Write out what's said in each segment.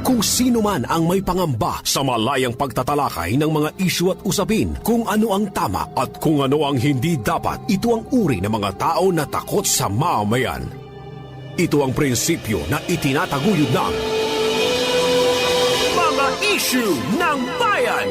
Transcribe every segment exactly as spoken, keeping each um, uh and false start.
Kung sino man ang may pangamba sa malayang pagtatalakay ng mga isyu at usapin, kung ano ang tama at kung ano ang hindi dapat, ito ang uri ng mga tao na takot sa mamamayan. Ito ang prinsipyo na itinataguyod ng mga isyu ng bayan.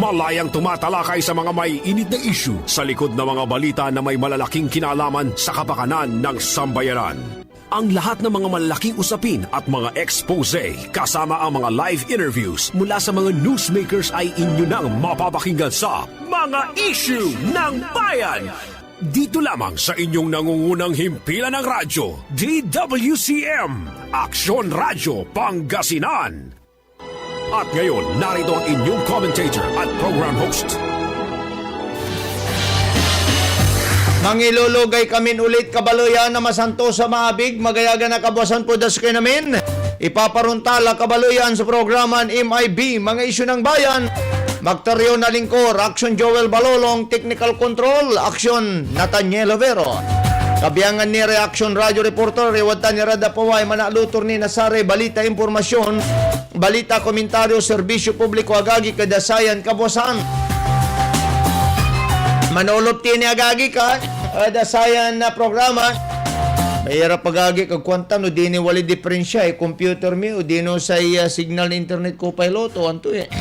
Malayang tumatalakay sa mga maiinit na isyu sa likod ng mga balita na may malalaking kinalaman sa kapakanan ng sambayanan. Ang lahat ng mga malalaking usapin at mga expose, kasama ang mga live interviews mula sa mga newsmakers, ay inyo nang mapapakinggan sa Mga Isyu ng Bayan. Dito lamang sa inyong nangungunang himpilan ng radyo, D W C M, Aksyon Radyo Pangasinan. At ngayon, narito ang inyong commentator at program host. Mangilologay kamin ulit, kabaleyan, na masantos a maabig, magayagan a kabuasan po das kayo namin. Ipaparuntal a kabaleyan sa programan M I B, Mga Isyu ng Bayan. Magtaryo na lingkor, Action Joel Balolong, technical control, Action Nathaniel Overo. Kabiangan ni Reaction Radio Reporter, iwad tan irad apaway, manalutor ni na saray balita, impormasyon, balita, komentaryo, serbisyo publiko, agagi, kada sayan kabuasan. Manolop ti ni agagi ka, ed sayan na programa. Mahirap agagi kag kuanta no di ni wali diferensya, eh, computer mi, o di no say, ah, signal na internet ko, piloto, anto, eh.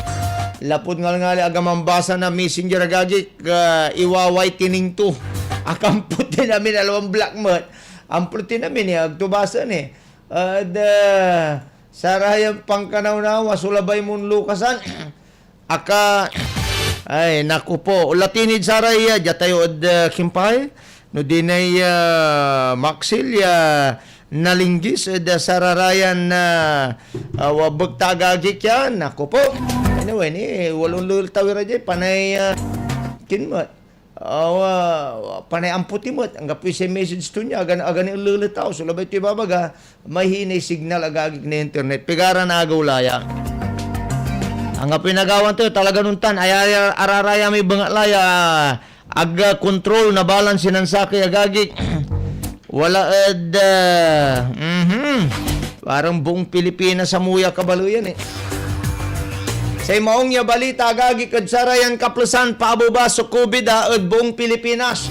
Lapud ngalngali aga mambasa na messenger agagi, ah, iwaway tining to. Akampot din amin, alwan black met. Amplo ti namin, eh, agto basa ni. Ah, da, sarayan pankanawnawa so labay mon lukasan. Aka, ay, naku po. Latinid saray, ah, dia tayo ed, ah, Kimpay. No dinay, ah, maksil ya nalinggis ed, ah, sararayan na, ah, wa-, bekta agagik yan. Naku po. Anyway, ni, walon lultaw ira dia. Panay, ah, kinmat. Awa, panay amputi met, anggapoy say message to nia, agan-, agani eleletaw, so labay toy ibabaga, mahinay signal agagik na internet, pigaran agew la ya. Anggapoy nagawan to, talaga nuntan, ay, ay, araraya may bengat la ya, ag, ah, control na balance sinan sakey agagik. Wala ed, ah, mhm. Parang buong Pilipinas amuya kabaleyan eh. Say maong ya balita, agagik, ed sarayan kaplesan, paabeba so COVID, ah, ed buong Pilipinas.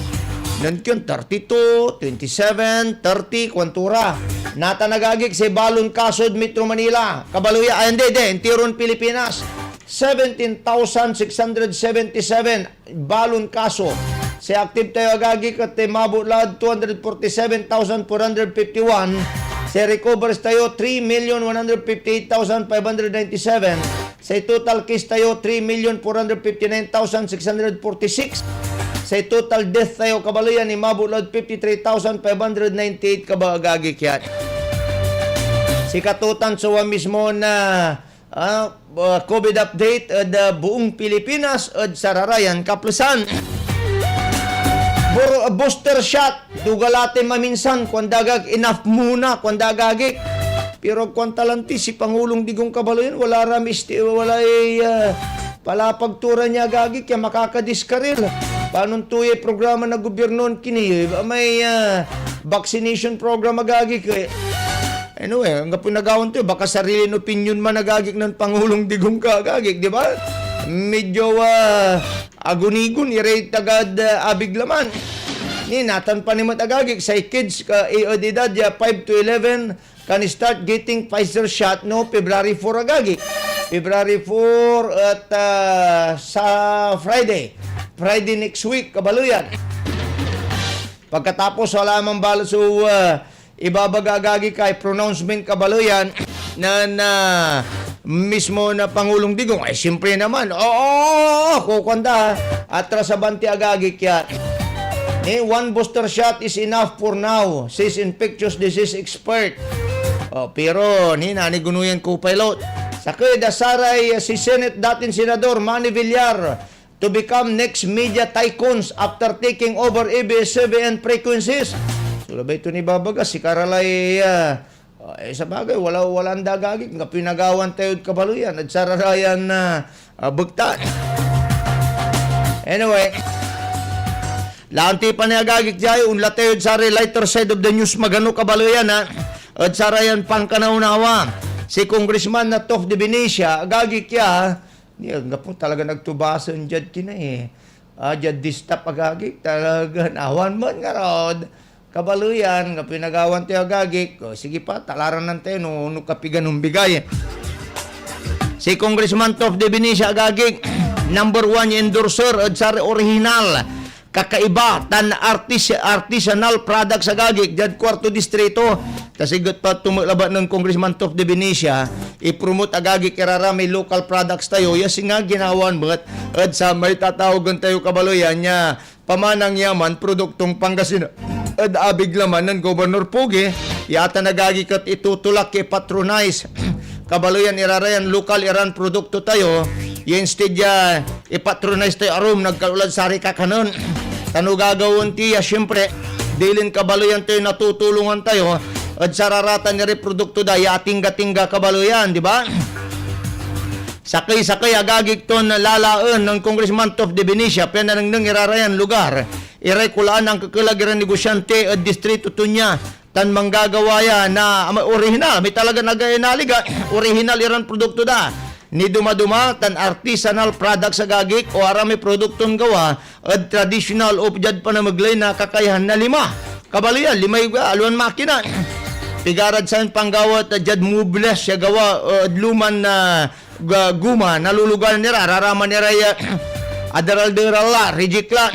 Nen kion, thirty-two, twenty-seven, thirty, kuanto ra. Natan, agagik, say balon kaso ed Metro Manila. Kabaleyan, ay, hindi, hindi, intiron Pilipinas. Seventeen thousand six hundred seventy-seven balon kaso. Say active tayo, agagik, et mabot lad two hundred forty-seven thousand four hundred fifty-one. Say recovers tayo, three million one hundred fifty-eight thousand five hundred ninety-seven. Say total case tayo, three million four hundred fifty-nine thousand six hundred forty-six. Say total death tayo, kabaleyan, inmabot lad fifty-three thousand five hundred ninety-eight, kaba, agagik, yan. Sikatotan so, ah, mismo na Ah, ah, COVID update ed, ah, buong Pilipinas ed sararayan kaplesan. Bor-, booster shot, duga la tay maminsan, kuanda agagik, enough muna, kuanda agagik. Pero kuanta lanti si Pangulong Digong, kabaleyan, wala ra misti-, walay, ah, palapag to ra nia agagik ya makakadiskaril. Panon to yay programa na gobiernon kini, may, ah, vaccination program agagik, eh. Anyway, anggapoy nagawan to, baka sariling opinyon man agagik nen Pangulong Digong ka agagik, di ba? Medyo, ah, agunigon iray tagad, ah, abig laman. Ni, natan pa ni met agagik, say kids, ka, i-, ed edad ya five to eleven, can start getting Pfizer shot no February four agagik. February four at, ah, sa Friday. Friday next week, kabaleyan. Pagkatapos, wala mang balet so, ah, ibabaga agagik ay pronouncement kabaleyan na, na mismo na Pangulong Digong. Ay, siyempre naman. Oo, oo, oo, kukuanda. Atras abanti agagik yan. Eh, one booster shot is enough for now, says infectious disease expert. Oh, pero ni nanigunuyan ko, pilot. Sakey da saray, ah, si Senate datin Senador Manny Villar to become next media tycoons after taking over A B S C B N frequencies. So, labay to ni babaga, si Karalay, ah, ah, eh, sa bagay, wala, wala ang dagagik, nga pinagawan tayod kabaleyan, ed sararayan na, ah, bektan. Anyway, Lanti pa ni agagik diay, onla tayod saray lighter side of the news, magano kabaleyan, ha? Ed sarayan pankanaunawa, si Congressman Natof de Benicia, agagik ya, ni, anggapo talaga nagtubasen diad kina, eh. Ah, diad desktop, agagik, talaga, awan met ngarod. Kabaleyan, anggapoy nagawan tayo, agagik. O, sige pa, talaranan tayo no, no kapigan ombigay. Si Congressman Tof de Benicia, agagik, number one ya endorser ed saray orihinal, kakaiba, tan artis-, artisanal products, agagik, diad Kuarto Distrito. Ta siget pa to met labat nen Congressman Tof de Benicia, ipromote, agagik, iraramay local products tayo, ya singa ginawan met ed samay tatawagen tayo, kabaleyan, ya pamanang ya man produktong Pangasinan ed abig laman nen Gobernador Pogi, ya atan agagik et itutulak ya ipatronize. Kabaleyan, irarayan lokal iran produkto tayo, ya instead ya ipatronize tayo arum, nagkalolad saray kakanen. Tan no gagawaen ti ya, siyempre, dilin kabaleyan tayo, natutulongan tayo ed sararatan iray produkto da ya atingga-tingga, kabaleyan, di ba? Sakey-sakey, agagik, ton lalaen nen Congressman Tof de Benicia pian nanengneng irarayan lugar iray kulaan angkekelag iran negosyante ed distrito to nia, tan manggagawa ya na ama-, orihinal, may talagan ag inaliga, orihinal iran produkto da. Nidumaduma tan artisanal products, agagik, o aramay produkton gawa ed traditional o diad panamegley na kakayahan na lima. Kabaleyan, limay, ah, aliwan makina. Pigarad sayan panggawat, ah, diad mubles ya gawa, ah, ed luman, ah, ga-, guma, naluluganan ira, raraman iray, ah, aderal-deral la, reject la.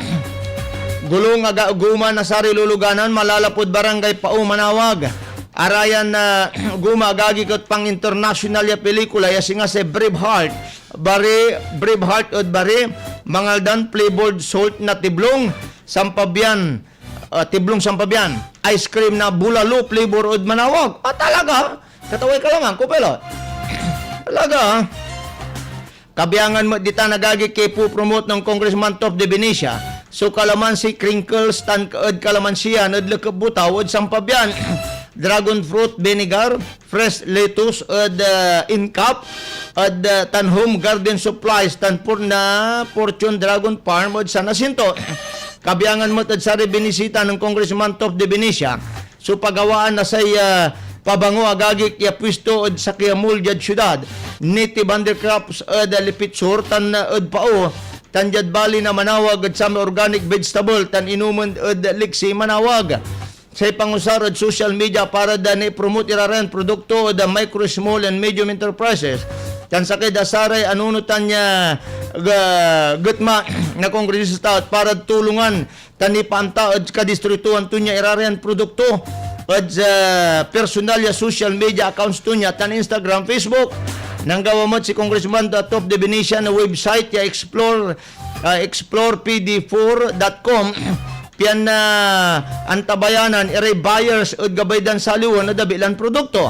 Gulong a ga-, guma na saray luluganan, manlalapud Barangay Pao, Manawag. Arayan, ah, guma, agagik, et pang-international ya pelikula ya singa say Braveheart, bari, Braveheart ed bari, mangaldan flavored salt na tiblong, sampabian, ah, tiblong sampabian, ice cream na bulalo flavor ed Manawag. Ah, talaga? Kataway ka laman, Kopilot. Talaga, ah. Kabiangan met ditan, agagik, ya ipopromote nen Congressman Tof de Benicia so kalamansi crinkles tan ed kalamansian ed Lekep Butaw ed sampabian, dragon fruit vinegar, fresh lettuce ed, ah, in cup, ed, ah, tan home garden supplies tan por-, na Fortune Dragon Farm ed San Jacinto. Kabiangan met ed saray binisita nen Congressman Tof de Benicia so pagawaan na say, ah, pabango, agagik, ya puesto ed sakey a mall diad siudad, native handicrafts ed Lipitsur tan, ah, ed Pao, tan diad bali na Manawag ed samay organic vegetable tan inomen ed Liksi, Manawag. Say pangusar ed social media para da nipromote iraran produkto ed micro, small, and medium enterprises, tan sakey da saray anunotan ya ga-, getma na kongresista para tulongan tan ipaanta ed kadistritoan to nia iraran produkto ed, ah, personal ya social media accounts to nia tan Instagram, Facebook. Nanggawa met si Congressman Tof de Benicia na website ya Explore, ah, explore P D four dot com, pian, ah, antabayanan iray buyers ed gabay dan saliwen ed abilan produkto.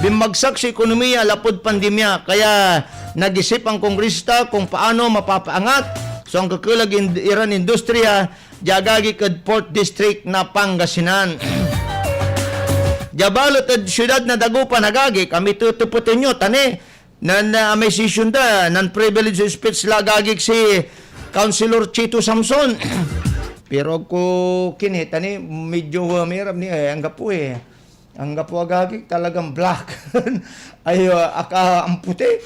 Binmagsak so ekonomiya lapud pandemya, kaya nagisip ang kongresista kung paano mapapaangat so angkekelag ind-, iran industriya dia agagik ed Fourth District na Pangasinan. Dia balet ed siudad na Dagupan, agagik, a mitetepeten yo, ta ni, nan, ah, amay session da, nan privilege speech la, agagik, si Councilor Chito Samson. Pero ag ko kinita ni, medyo, ah, mahirap ni, eh, anggapo, eh. Anggapo, agagik, talagan black. Ay, ah, aka-, amputi.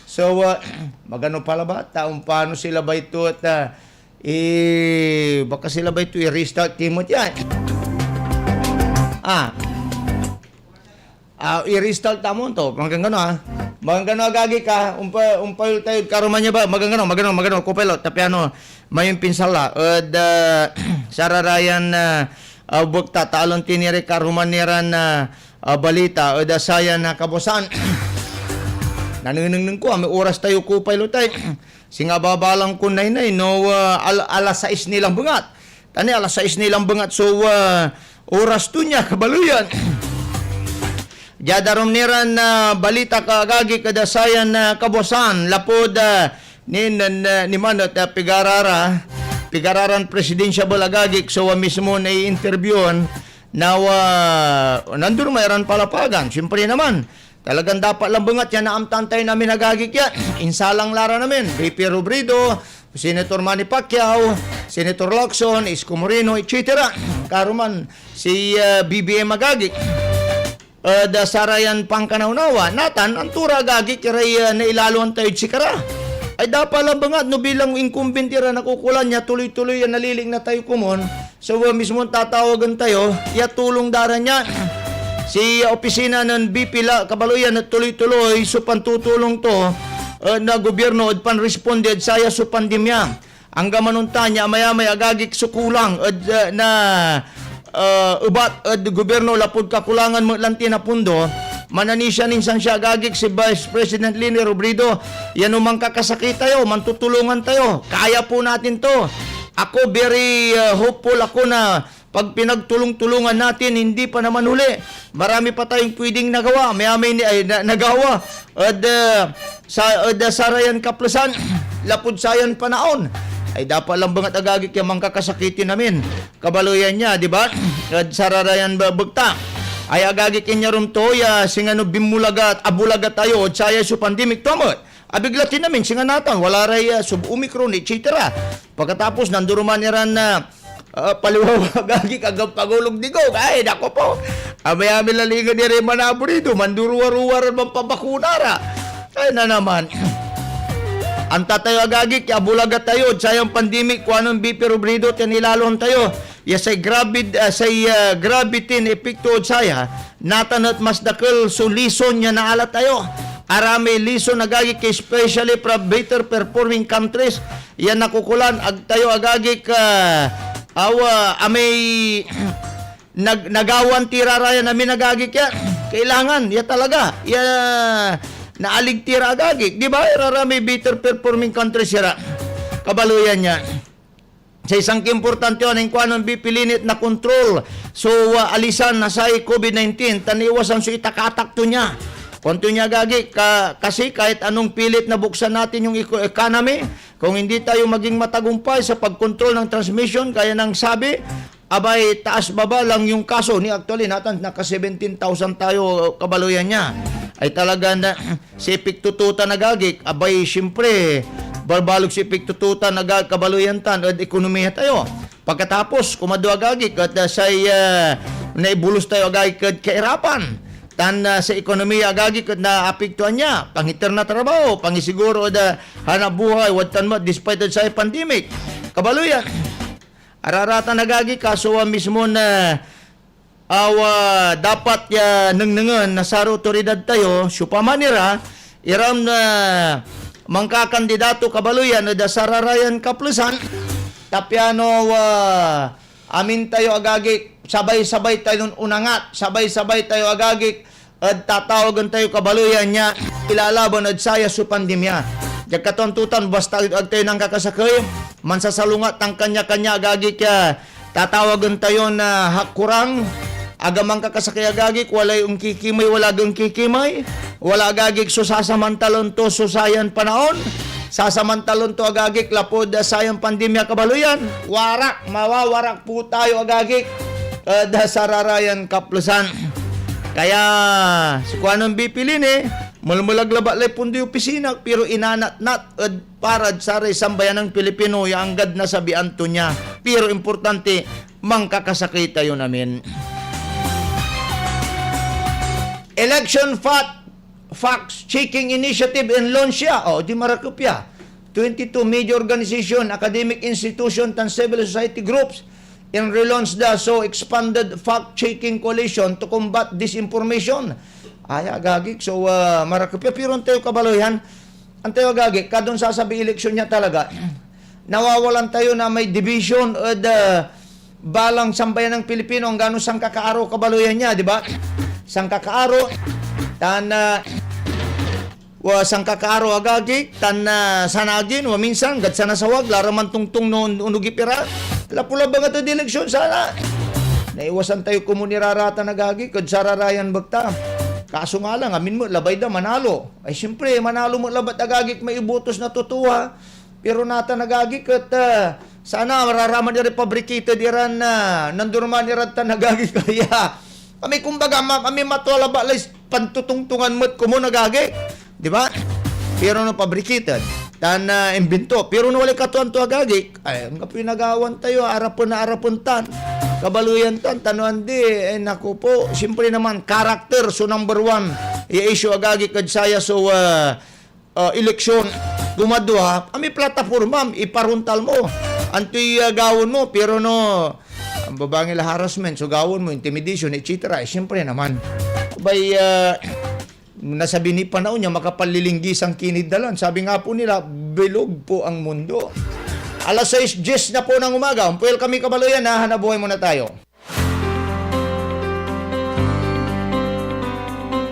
So, ah, magano pa labat, ta ompano sila bay to et, ah, eh, baka sila bay to i-restart ti met yan. Ah. Ah, i-restart ta mo to. Maganggano, ah. Maganggano, agagik, ah. Umpa-, umpayol tayo, karuman niya ba? Maganggano, maganggano, maganggano. Kopilot, ta piano, mayo pinsala. Ed, ah, sararayan, ah, ah, bekta, ta alon tinirik, karuman niran, ah, ah, balita, ed, ah, sayan, ah, kabuasan. Nanenengneng ko, ah, may oras tayo, Kopilot, ay. Singa babalang kon naynay, no, ah, al-, alas sais ni lang bengat. Ta ni alas sais ni lang bengat so, ah, oras to nia, kabaleyan. Diad arum niran, ah, balita, kaagagik, ed sayan, ah, kabuasan, lapud, ah, ni-, nen-, ah, niman et, ah, pigarara, pigararan presidential, agagik, so, ah, mismo na i-interviewan, na, ah, nanduruma iran palapagan. Siyempre naman, talagan dapat lang bengat yan, naamtaan tayo namin, agagik, yan. Insalang la ra namin, V P Robredo, Senator Manny Pacquiao, Senator Lacson, Isko Moreno, et cetera. Karuman si, ah, B B M agagi. Ed, ah, sarayan pankanawnawa, natan, anto ra agagi kiray, ah, nailaloan tayod sikara. Ay dapa labangat no bilang incumbent ira nakukulan ya tuloy-tuloy ya nalilikna tayo komon, so, ah, mismon tatawagen tayo ya tulong da ra nia. Si, ah, opisina nen B P la, kabaloyan et tuloy-tuloy so pantutulong to, ah, na gobyerno ed panresponde ed saya so pandemya. Anggaman ontan ya amayamay agagik so kulang ed, ah, na, ah, ebat ed gobyerno lapud kakulangan met lanti na pondo, mananisia nin sansia agagik si Vice President Leni Robredo, ya no mankakasakit tayo, mantutulungan tayo. Kaya po natin to. Ako, very, ah, hopeful ako na pag pinagtulong-tulungan natin, hindi pa naman huli. Marami pa tayong pwedeng nagawa. May amay ni, ay, na, nagawa. Ed, ah, sa, ed, ah, sarayan kaplesan, lapud sayan panaon. Ay, dapat lang bangat agagik ya mankakasakit amin. Kabaloyan nia, di ba? Ed sararayan ba-, bekta. Ay, agagik inyarum to, ya, singano binmulagat, abulagat tayo, ed saya so pandemic to, met. Abigla tinamin, singa natan, wala ray, ah, sub-Omicron, et cetera. Pagkatapos, nanduruman iran, ah, ah, paliwawa, agagik, agam pagolog digog. Ay, naku po. Amay-amay lalingen iray manaborido, manduruwa-ruwa ran manpabakuna ra. Ay na naman. Anta tayo, agagik, ya abulagat tayo ed sayan pandemic, kuanon B P Robredo, tan ilaloan tayo ya say gravid-, ah, say, ah, gravity na epekto ed saya, natan et mas dakel so lison ya naala tayo. Aramay lison, agagik, especially from better performing countries, ya nakukulan, ag tayo, agagik, ah, awa, amay nag-, nagawan tira ra yan amin, agagik, ya kailangan, ya talaga, ya naalig tira, agagik, di ba? Ira ra may better performing countries ira. Kabaloyan nia. Say sankiimportante on, inkuanon B P Leni et nakontrol so, ah, alisan na say COVID nineteen tan iwasan so itakatak to nia. Kuanto nia, agagik, ka-, kasi kahit anong pilit na buksan natin yung eco-, economy, kung hindi tayo maging matagumpay sa pagkontrol ng transmission, gaya ng sabi, abay, taas baba lang yung kaso. Ni actually, natan, naka seventeen thousand tayo, kabaloyan nia. Ay talaga na, si epekto to tan, agagik, abay, siyempre, balbalog si epekto to tan, aga-, kabaloyan tan, ed ekonomiya tayo. Pagkatapos, kumadwa, agagik, et, ah, say, ah, naibulos tayo, agagik, ed kairapan. Tan, ah, sa ekonomiya, agagik, et naapektuan nia, pangiter na trabaho, pangisiguro ed, ah, hanap buhay, wadtan met, despite ed say pandemic. Kabaloyan, araratan, agagik, kaso, ah, mismon, ah, awa, dapat ya nengnengen na saray otoridad tayo, siopaman ira, iran, ah, mankakandidato, kabaloyan, ed sararayan kaplesan, ta piano, ah, amin tayo, agagik, sabay-sabay tayon onangat, sabay-sabay tayo, agagik, ed tatawagen tayo, kabaloyan, ya ilalaban ed saya so pandemya. Diad katuan to tan, basta ag tayo nankakasakey, mansasalongat tan kanya-kanya, agagik, ya tatawagen tayon, ah, hakurang, aga mankakasakey, agagik, walay onkikimey, wala ag onkikimey, wala, agagik, so sasamantalen to so sayan panaon, sasamantalen to, agagik, lapud, ah, sayan pandemya, kabaloyan. Warak, mawawarak po tayo, agagik, ed sararayan kaplesan. Kaya, si kuanon B P Leni, melmelag labat lay pundoy opisina, pero inanatnat ed parad saray sambayanan Pilipino ya anggad nasabian to nia. Pero importante, mankakasakey tayon amin. Election fat-, fact-checking initiative in launch ya. O, di marakep ya. Twenty-two major organization, academic institution, tan civil society groups in relaunch da so expanded fact-checking coalition to combat disinformation. Ay, agagik, so, ah, marakep ya. Pero antayo, kabaloyan, antayo, agagik, kadon sasabi eleksyon nia talaga, nawawalan tayo na may division ed, ah, balang sambayanan Pilipino, anggano sankakaaro, kabaloyan nia, di ba? Sankakaaro, tan, ah, wa-, sankakaaro, agagik, tan, ah, sanagin, wa minsan, gad sanasawag, la ra mantongtong no on-, onogip ira. Lapu-labangat ed eleksyon sana. Naiwasan tayo komun iraratan, agagik, ed sararayan bekta. Kaso nga lang, amin met labay da manalo. Ay, siyempre, manalo met labat, agagik, may ibotos na totoo, ha. Pero natan, agagik, et, ah, sana mararaman iray fabricated iran, ah, nanduruman iran tan, agagik, ya. Kami, kumbaga, ma-, kami matwa labat lay s-, pantutungtungan met komun, agagik. Di ba? Pero no fabricated. tan, ah, imbento. Pero no walay katuan to, agagi, ay, anggapoy nagawan tayo, arapen na arapen tan. Kabaleyan tan, ta no andi, eh, naku po, siyempre naman, character so number one ya issue, agagi, kad saya so, ah, ah, eleksyon. Kumadwa, ah, may platapormam, iparontal mo. Antoy, ah, gawaen mo, pero no, ang babangil a harassment, so gawaen mo, intimidation, et cetera, eh, siyempre naman. Bay, ah, nasabi ni panaon niya, makapanlilinggi san kinid dalan. Sabi nga po nila, bilog po ang mundo. Alas sais dies na po ng umaga. Umpuel kami, kabaleyan, ha Hanapbuhay Muna Tayo.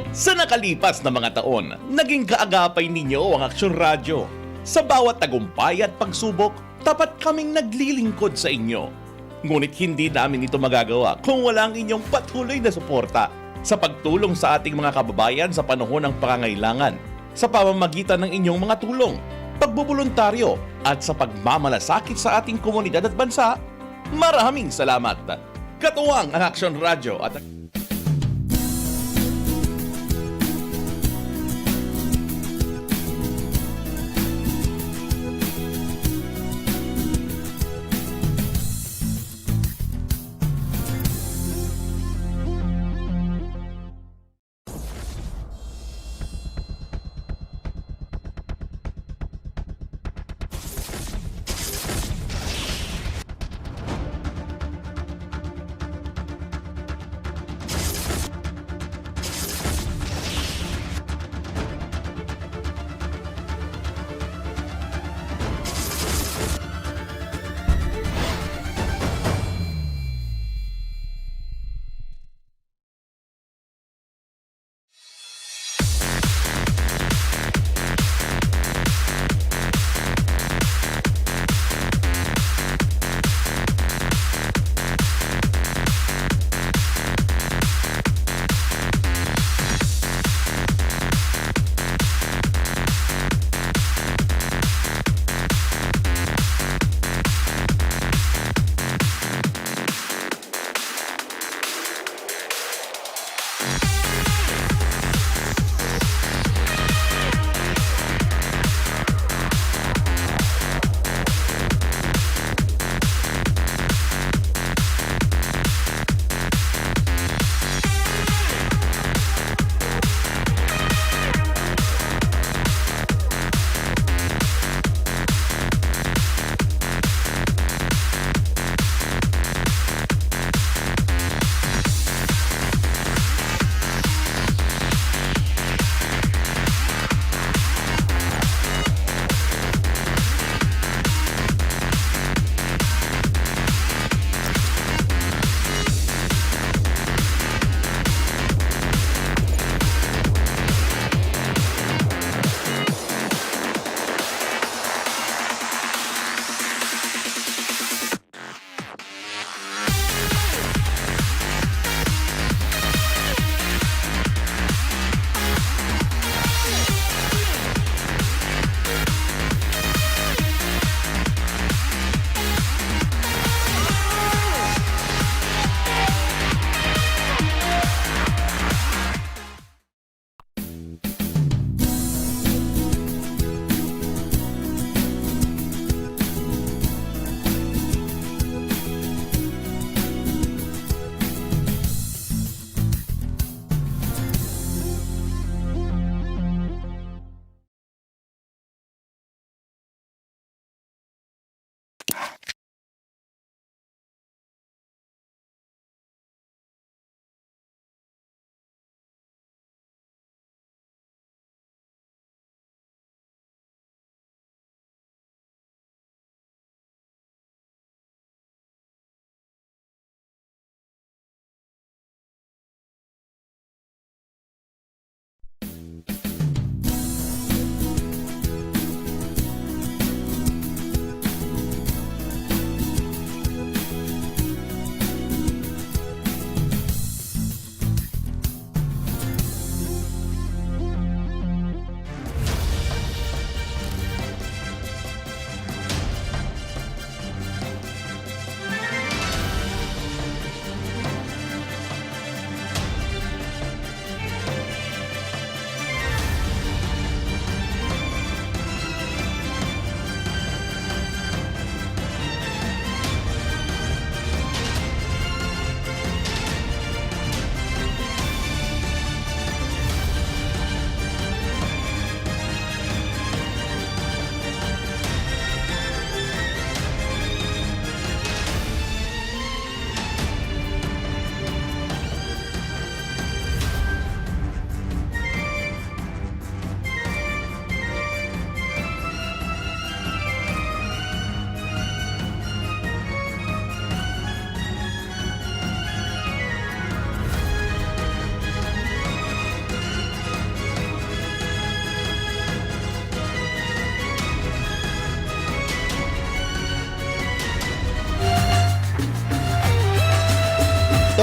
Sa nakalipas na mga taon, naging kaagapay ninyo ang Aksyon Radyo. Sa bawat tagumpay at pagsubok, tapat kaming naglilingkod sa inyo. Ngunit hindi namin ito magagawa kung wala ang inyong patuloy na suporta sa pagtulong sa ating mga kababayan sa panahon ng pangangailangan sa pamamagitan ng inyong mga tulong, pagboboluntaryo, at sa pagmamalasakit sa ating komunidad at bansa. Maraming salamat! Katuwang ang Aksyon Radyo at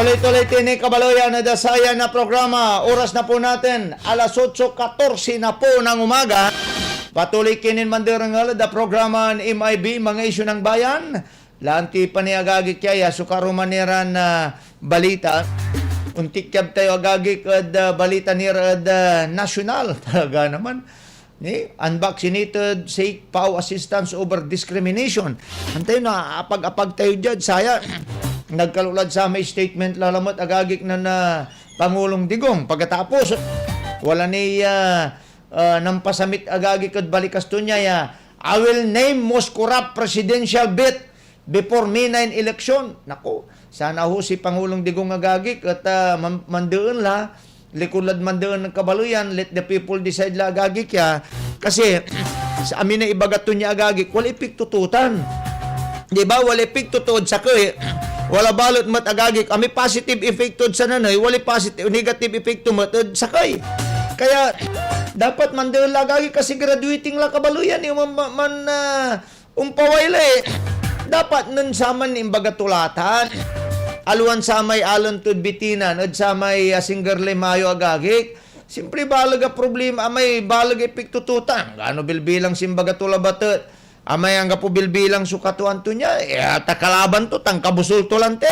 Tuloy-tuloy tini kabaloyan ed sayan a programa. Oras na po natin, alas otso katorse na po ng umaga. Patuloy kinin manderengel ed programa ng M I B, mga isyu ng bayan. Lanti pa ni agagik ya, ya so karuman iran, ah, balita. Ontikyab tayo agagik ed, ah, balita ni ra ed, ah, nasyonal. Talaga naman. Ni, unvaccinated seek P A O assistance over discrimination. Antay na apag-apag tayo diyan, saya. Nagkalulad sa may statement lalamet agagik na na Pangulong Digong. Pagkatapos, wala ni, ah, ah, nampasamit agagik ed balikas to niya, ya, "I will name most corrupt presidential bet before May nine election." Nako, sana ho si Pangulong Digong agagik et, ah, man-, mandeen la, likud lad mandeen ng kabaloyan, let the people decide la agagik ya. Kasi, sa amin a ibaga to niya agagik, wala ipiktututan. Di ba? Wala ipiktutuod sakey. Wala balet met agagik, ami positive effect tod sananey, wala positive, negative effect to met ed sakey. Kaya, dapat mandeen la agagik kasi graduating la kabaloyan, yung man, man, ah, Ompaway la, eh. Dapat nen saman imbaga to la tan, aliwan samay alen tod bitinan ed samay, ah, asingger lay mayo agagik. Simple baleg a problema, amay baleg a epekto to tan. Anggano bilbilang simbaga to labat et amay anggapo bilbilang so katuan to nia, eh, ta kalaban to tan kabusol to lanti.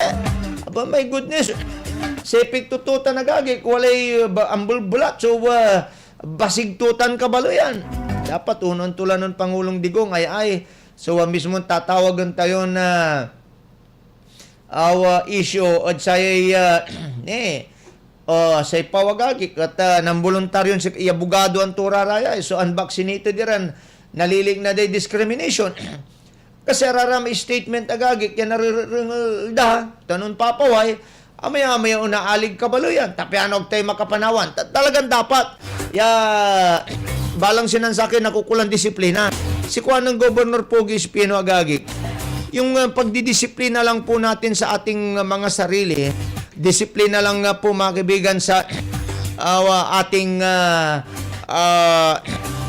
Aba, my goodness. Sa epekto to tan agagik, walay, ah, ba-, ambelbelat so, ah, basig to tan kabaloyan. Dapat unoen to la nen Pangulong Digong ay, ay, So, ah, mismon tatawagen tayon, ah, awa, issue ed sayay, ah, eh, ah, say P A O agagik et, ah, namboluntaryon sik-, iyabogado anto ra raya, eh. So, unvaccinated iran, nalilikna day discrimination. Kasi araramay statement agagik ya narerengel da, tan onpapaway, Amay-amay ya onaalig kabaloyan, ta piano ag tayo makapanawan? Ta-, talagan dapat ya balang sinansakey nakukulang disiplina. Si kuan nen Gobernador Pogi Espino agagik, yung, ah, pagdidisiplina lang po natin sa ating, ah, mga sarili, disiplina lang nga po, mga kaibigan, sa, ah, ating, ah, ah,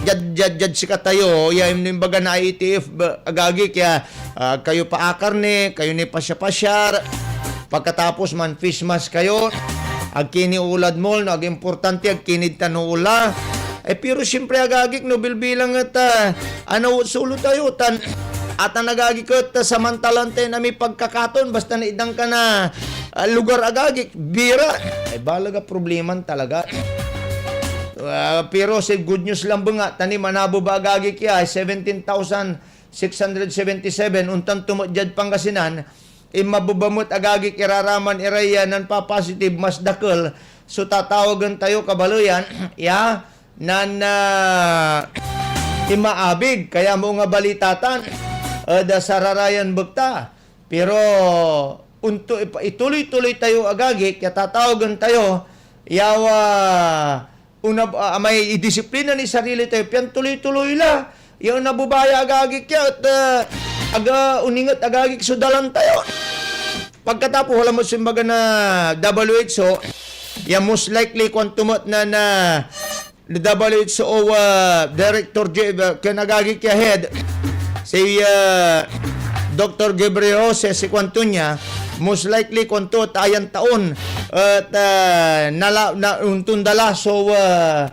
diad, diad, diad sikatayo, ya imbaga na I A T F, ba, agagik ya, ah, kayo pa akarne, kayo ni pasyar-pasyar, Pagkatapos man, face mask kayo. Ag ki ni ulad mall, no ag importante, ag ki nid tan uula. Eh, pero siyempre, agagik, no bilbilang et, ah, anawet so ulo tayo, tan atan agagik et, ah, samantalan tayo na may pagkakaton, basta naitdan ka na, ah, lugar, agagik, bira. Ay, baleg a probleman talaga. Ah, pero say good news lang benga, ta ni manabo ba, agagik, ya, seventeen thousand six hundred seventy-seven, ontan to met diad Pangasinan, inmabeba met, agagik, iraraman iray, ah, nanpapositive, mas dakel so tatawagen tayo, kabaleyan, ya, nan, ah, inmaabig. Kaya maong a balita tan, ed, ah, sararayan bekta. Pero, onto, ipa-, ituloy-tuloy tayo, agagik, ya tatawagen tayo, ya, ah, Onab-, ah, amay idisiplina ni sarili tayo, pian tuloy-tuloy la. Ya onabeba ya, agagik, ya, et, ah, aga, oninget, agagik, so dalan tayo. Pagkatapos, wala met so imbaga na W H O, ya most likely, kuanto met na, na W H O, ah, Director J-, ah, ken agagik ya head, si, ah, Doktor Gabriel Jose, si kuanto nia, most likely, kuanto, et ayan taon, et, ah, nala-, na, ontonda la so, ah,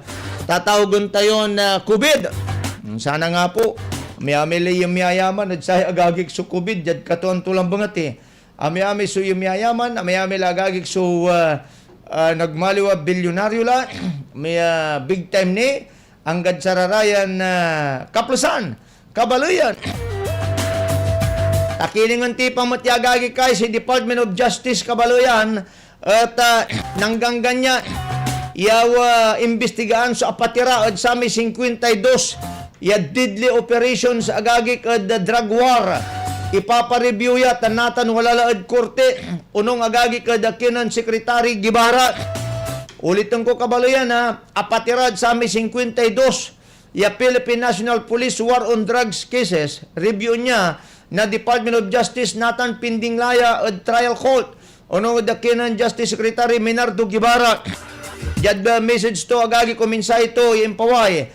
tatawagen tayon, ah, COVID. Hmm, sana nga po, amay-amay la ya miyayaman ed say agagik so COVID, diad katuan to lan bengat, eh. Amay-amay so ya miyayaman, amay-amay la agagik so, ah, ah, nagmaliw a bilyonaryo la, may, ah, big time ni, anggad sararayan, ah, kaplesan, kabaleyan. Akilingen ti pamet ya agagik ay si Department of Justice, kabaleyan, et, ah, nangganggan ya, ya, ah, imbestigaan so apatira ed samay singkuenta y dos ya deadly operations, agagik, ed drug war. Ipapareview ya, tan natan wala la ed korte, onong, agagik, ed kinen Secretary Guevara. Uliten ko, kabaleyan, ha, apatira ed samay singkuenta y dos ya Philippine National Police War on Drugs cases, review nia na Department of Justice natan, pending la ya ed trial court, onong ed kinen Justice Secretary Menardo Guevara. Diad, uh, message to, agagik, o mensahe to ya impaway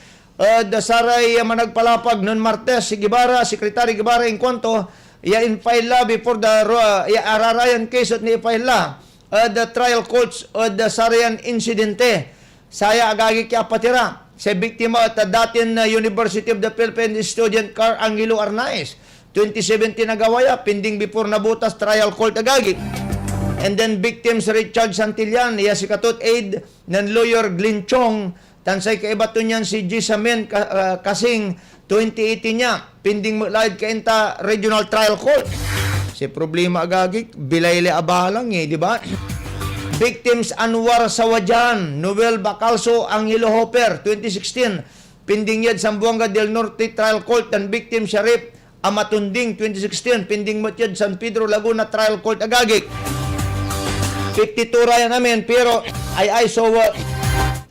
ed saray, uh, managpalapag nen Martes, si Guevara, Secretary Guevara, inkuanto ya in-file la before the ro-, ya ararayan case et ni-file la ed, ah, trial courts ed, ah, sarayan insidente. Saya agagik ya apatira. Say biktima et, ah, datin, ah, University of the Philippines student Carl Angelo Arnaiz. Twenty seventeen agawa ya, pending before nabutas trial court agagik. And then victims Richard Santillan, ya sikato et aide nen lawyer Glenn Chong, tan say kaiba to nian si Jisamen Ka-, ah, Kasing, twenty eighteen ya, pending met la ed Cainta Regional Trial Court. Say problema agagik, bilay lay abalang eh, di ba? Victims Anwar Sawajan, Noel Bacalso, Angelo Hopper, twenty sixteen, pending yad Zamboanga del Norte Trial Court tan victim Sharif Amatunding, twenty sixteen, pending met yad San Pedro Laguna Trial Court agagik. Fifty-two ra yan amin, pero ay, ay, so, uh,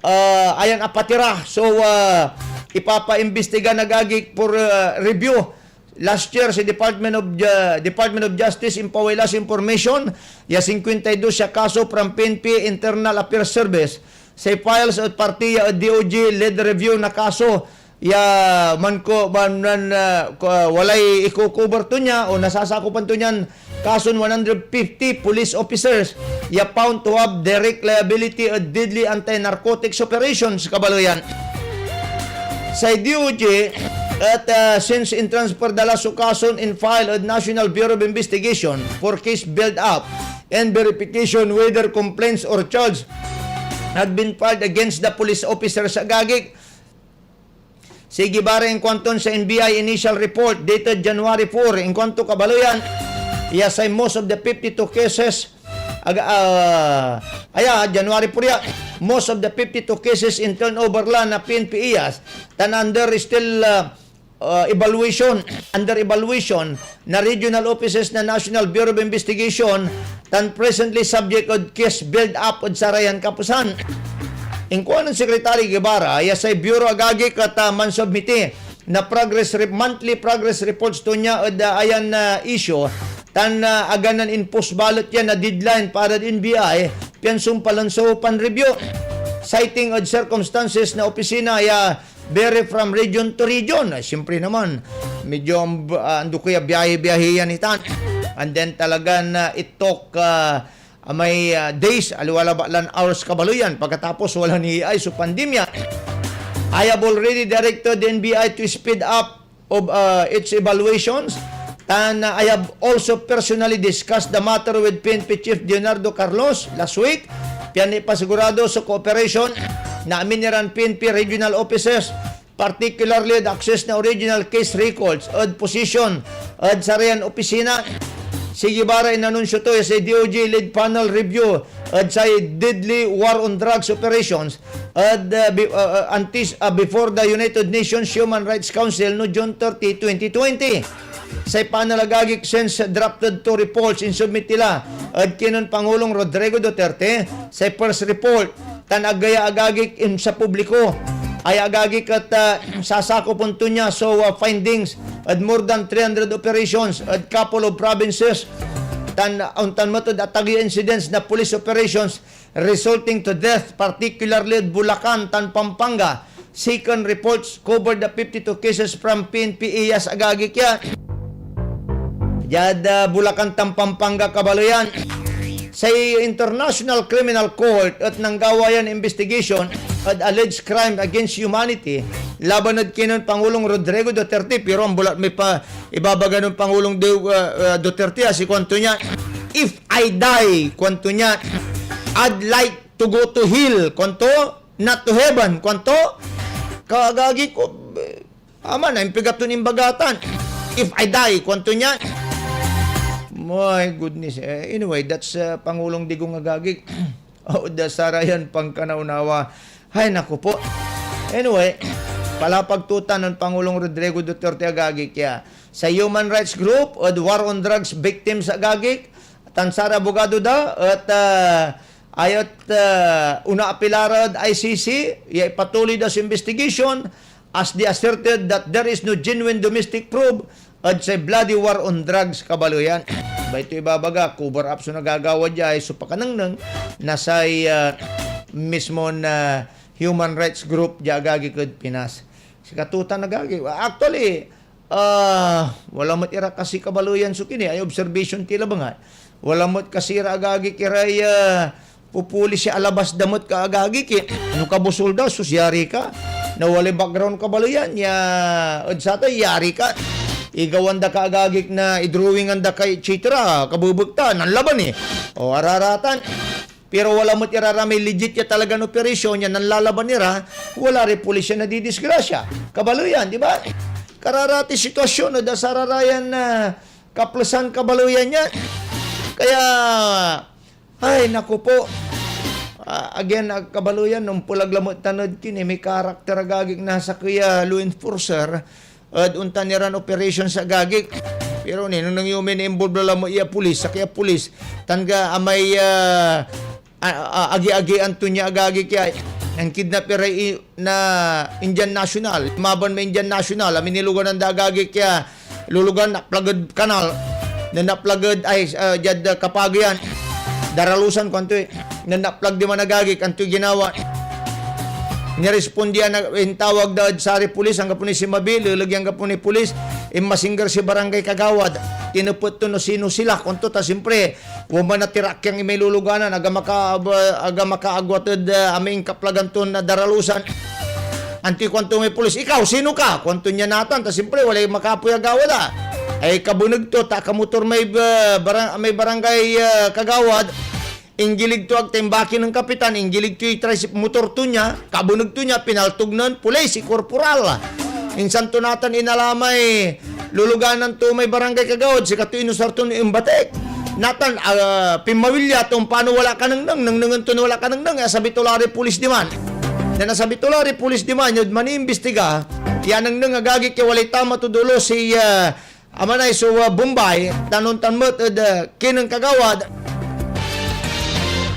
uh, ayan apatira. So, uh, ipapaimbestiga na agagik for, uh, review. Last year, si Department of Ju-, Department of Justice impaway la so information ya singkuenta y dos ya kaso from P N P Internal Affairs Service. Say files et partiya ed D O J led review na kaso ya manko-, man, man, ah, ko-, walay iko-cover to nia o nasasakopan to nian kason one hundred fifty police officers ya found to have direct liability ed deadly anti-narcotics operations, kabaleyan. Say D O J et, ah, since in-transfer da la so kason in-file ed National Bureau of Investigation for case build-up and verification whether complaints or charge had been filed against the police officers agagik. Si Guevara inkuanton sa N B I initial report dated January four, inkuanto kabaleyan ya say most of the fifty-two cases, aga-, ah, aya, January four ya, most of the fifty-two cases in turnover la na P N P-IAS, tan under still, ah, ah, evaluation, under evaluation na regional offices na National Bureau of Investigation, tan presently subject ed case build-up ed sarayan kapusan. Inkuan nen Secretary Guevara ya say Bureau agagik et, ah, mansubmiti na progress re-, monthly progress reports to nia ed, ah, ayan, ah, issue, tan, ah, aganan impose balet ya na deadline para ed N B I pian sumpalen so pan-review. Citing ed circumstances na opisina ya vary from region to region. Ah, siyempre naman, medyo amb-, ah, andukey a biyahe-biyahe yan itan. And then talagan, ah, it took, ah, ah, may, ah, days, aliwa labat lan hours kabaleyan. Pagkatapos, wala ni ay so pandemya. I have already directed the N B I to speed up of, ah, its evaluations. Tan, ah, I have also personally discussed the matter with P N P Chief Leonardo Carlos last week, pian ipasigurado so cooperation na amin iran P N P regional offices, particularly the access na original case records ed possession ed sarayan opisina. Si Guevara inanunsio to ya say D O J led panel review ed say deadly war on drugs operations ed, uh, be-, uh, uh, antis-, uh, before the United Nations Human Rights Council no June thirty, twenty twenty. Say panel agagik since drafted to reports insubmit ila ed kinen Pangulong Rodrigo Duterte, say first report, tan ag aya agagik insa publiko. Aya agagik et, ah, sasakopen to nia so, ah, findings ed more than three hundred operations ed couple of provinces, tan, ah, ontan met ed atagey a incidents na police operations resulting to death, particularly ed Bulacan tan Pampanga. Second reports covered the fifty-two cases from P N P-IAS agagik ya. Diad, ah, Bulacan tan Pampanga, kabaleyan. Say International Criminal Court et nanggawa yan investigation ed alleged crime against humanity laban ed kinen Pangulong Rodrigo Duterte, pero ambulat may pa-, ibabaga nen Pangulong Du-, ah, ah, Duterte, ah, si kuanto nia, "If I die," kuanto nia, "I'd like to go to hell," kuanto, "not to heaven," kuanto. Kaagagi ko, eh, Aman, impigat ton imbagatan. "If I die," kuanto nia. My goodness. Eh, anyway, that's, uh, Pangulong Digong agagik. O, da sarayan pankanaunawa. Hay, naku po. Anyway, palapag tutan nen Pangulong Rodrigo Duterte agagik ya. Sa human rights group, ed war on drugs victims agagik, tan sara abogado da, et, uh, ayat, uh, onaapila ra ed I C C, ya ipatuloy da so investigation, as they asserted that there is no genuine domestic probe ed say bloody war on drugs, kabaleyan. Bay to ibabaga, cover up so nagagawa diay so pakanengneng na say, ah, mismon, ah, human rights group dia agagik ed Pinas. Sikato tan agagi. Actually, ah, wala met ira kasi kabaleyan so kini, ay observation ti labangan. Wala met kasi ra agagik iray, ah, pupulis ya alabas da met ka agagik, eh. No kabusol da, sus, yari ka. No walay background kabaleyan ya ed satan, yari ka. Igawan da ka agagik na idrawingan da ka, et cetera. Kabebekta, nanlaban, eh. O, araratan. Pero wala met ira ra may legit ya talagan operasyon ya nanlalaban ira, wala ray pulis ya nadidisgrasya. Kabaleyan, di ba? Kararati sitwasyon ed sararayan, ah, kaplesan, kabaleyan yan. Kaya, ay, naku po. Ah, again, ah, kabaleyan, no mpelag lamet tan ed kini, may karakter agagik na sakey a law enforcer, ed ontan iran operations agagik. Pero ninengneng yo may na-involve la lamet ya pulis, sakey a pulis, tan ga amay, ah, a, a, agi-agian to nia agagik ya, nankidnap iray i-, na Indian national. Maban may Indian national, amin niluganan da agagik ya, lulugan, naplag ed kanal, na naplag ed, ay, ah, diad, ah, Kapagian. Daralusan, kuanto, eh, na naplag diman agagik, antoy ginawa? Nirespondian na, intawag da ed saray pulis, anggapo ni sinmabi, leleg ya anggapo ni pulis, inmasingger si barangay kagawad, tinepet to no sino sila, kuanto, ta simpre, wa man a tirakyang imay luluganan, aga maka-, aga makaagwat ed, ah, amay inkaplagan ton, ah, daralusan. Antoy kuanto may pulis, "Ikaw, sino ka?" Kuanto nia natan, ta simpre, walay makapoy a gawad, ah. Ay, kabeneg to, ta akamotor may, ah, barang-, may barangay, ah, kagawad. Inggilig to ag ta imbaki nen kapitan, inggilig toy trisip-, motor to nia, kabeneg to nia, pinaltog nen pulis, si korporal. Insan to natan inalamay luluganan to may barangay kagawad, sikato inusar ton imbatik. Natan, ah, pinmawil ya to, ompano wala ka nengneng, nengnengen ton wala ka nengneng, ya sabi to la ray pulis diman. Na nasabi to la ray pulis diman, yod maniimbistiga, ya nengneng agagik ya walay tama tod olo si, ah, Amanay so, ah, Bombay, tan ontan met ed, ah, kinen kagawad.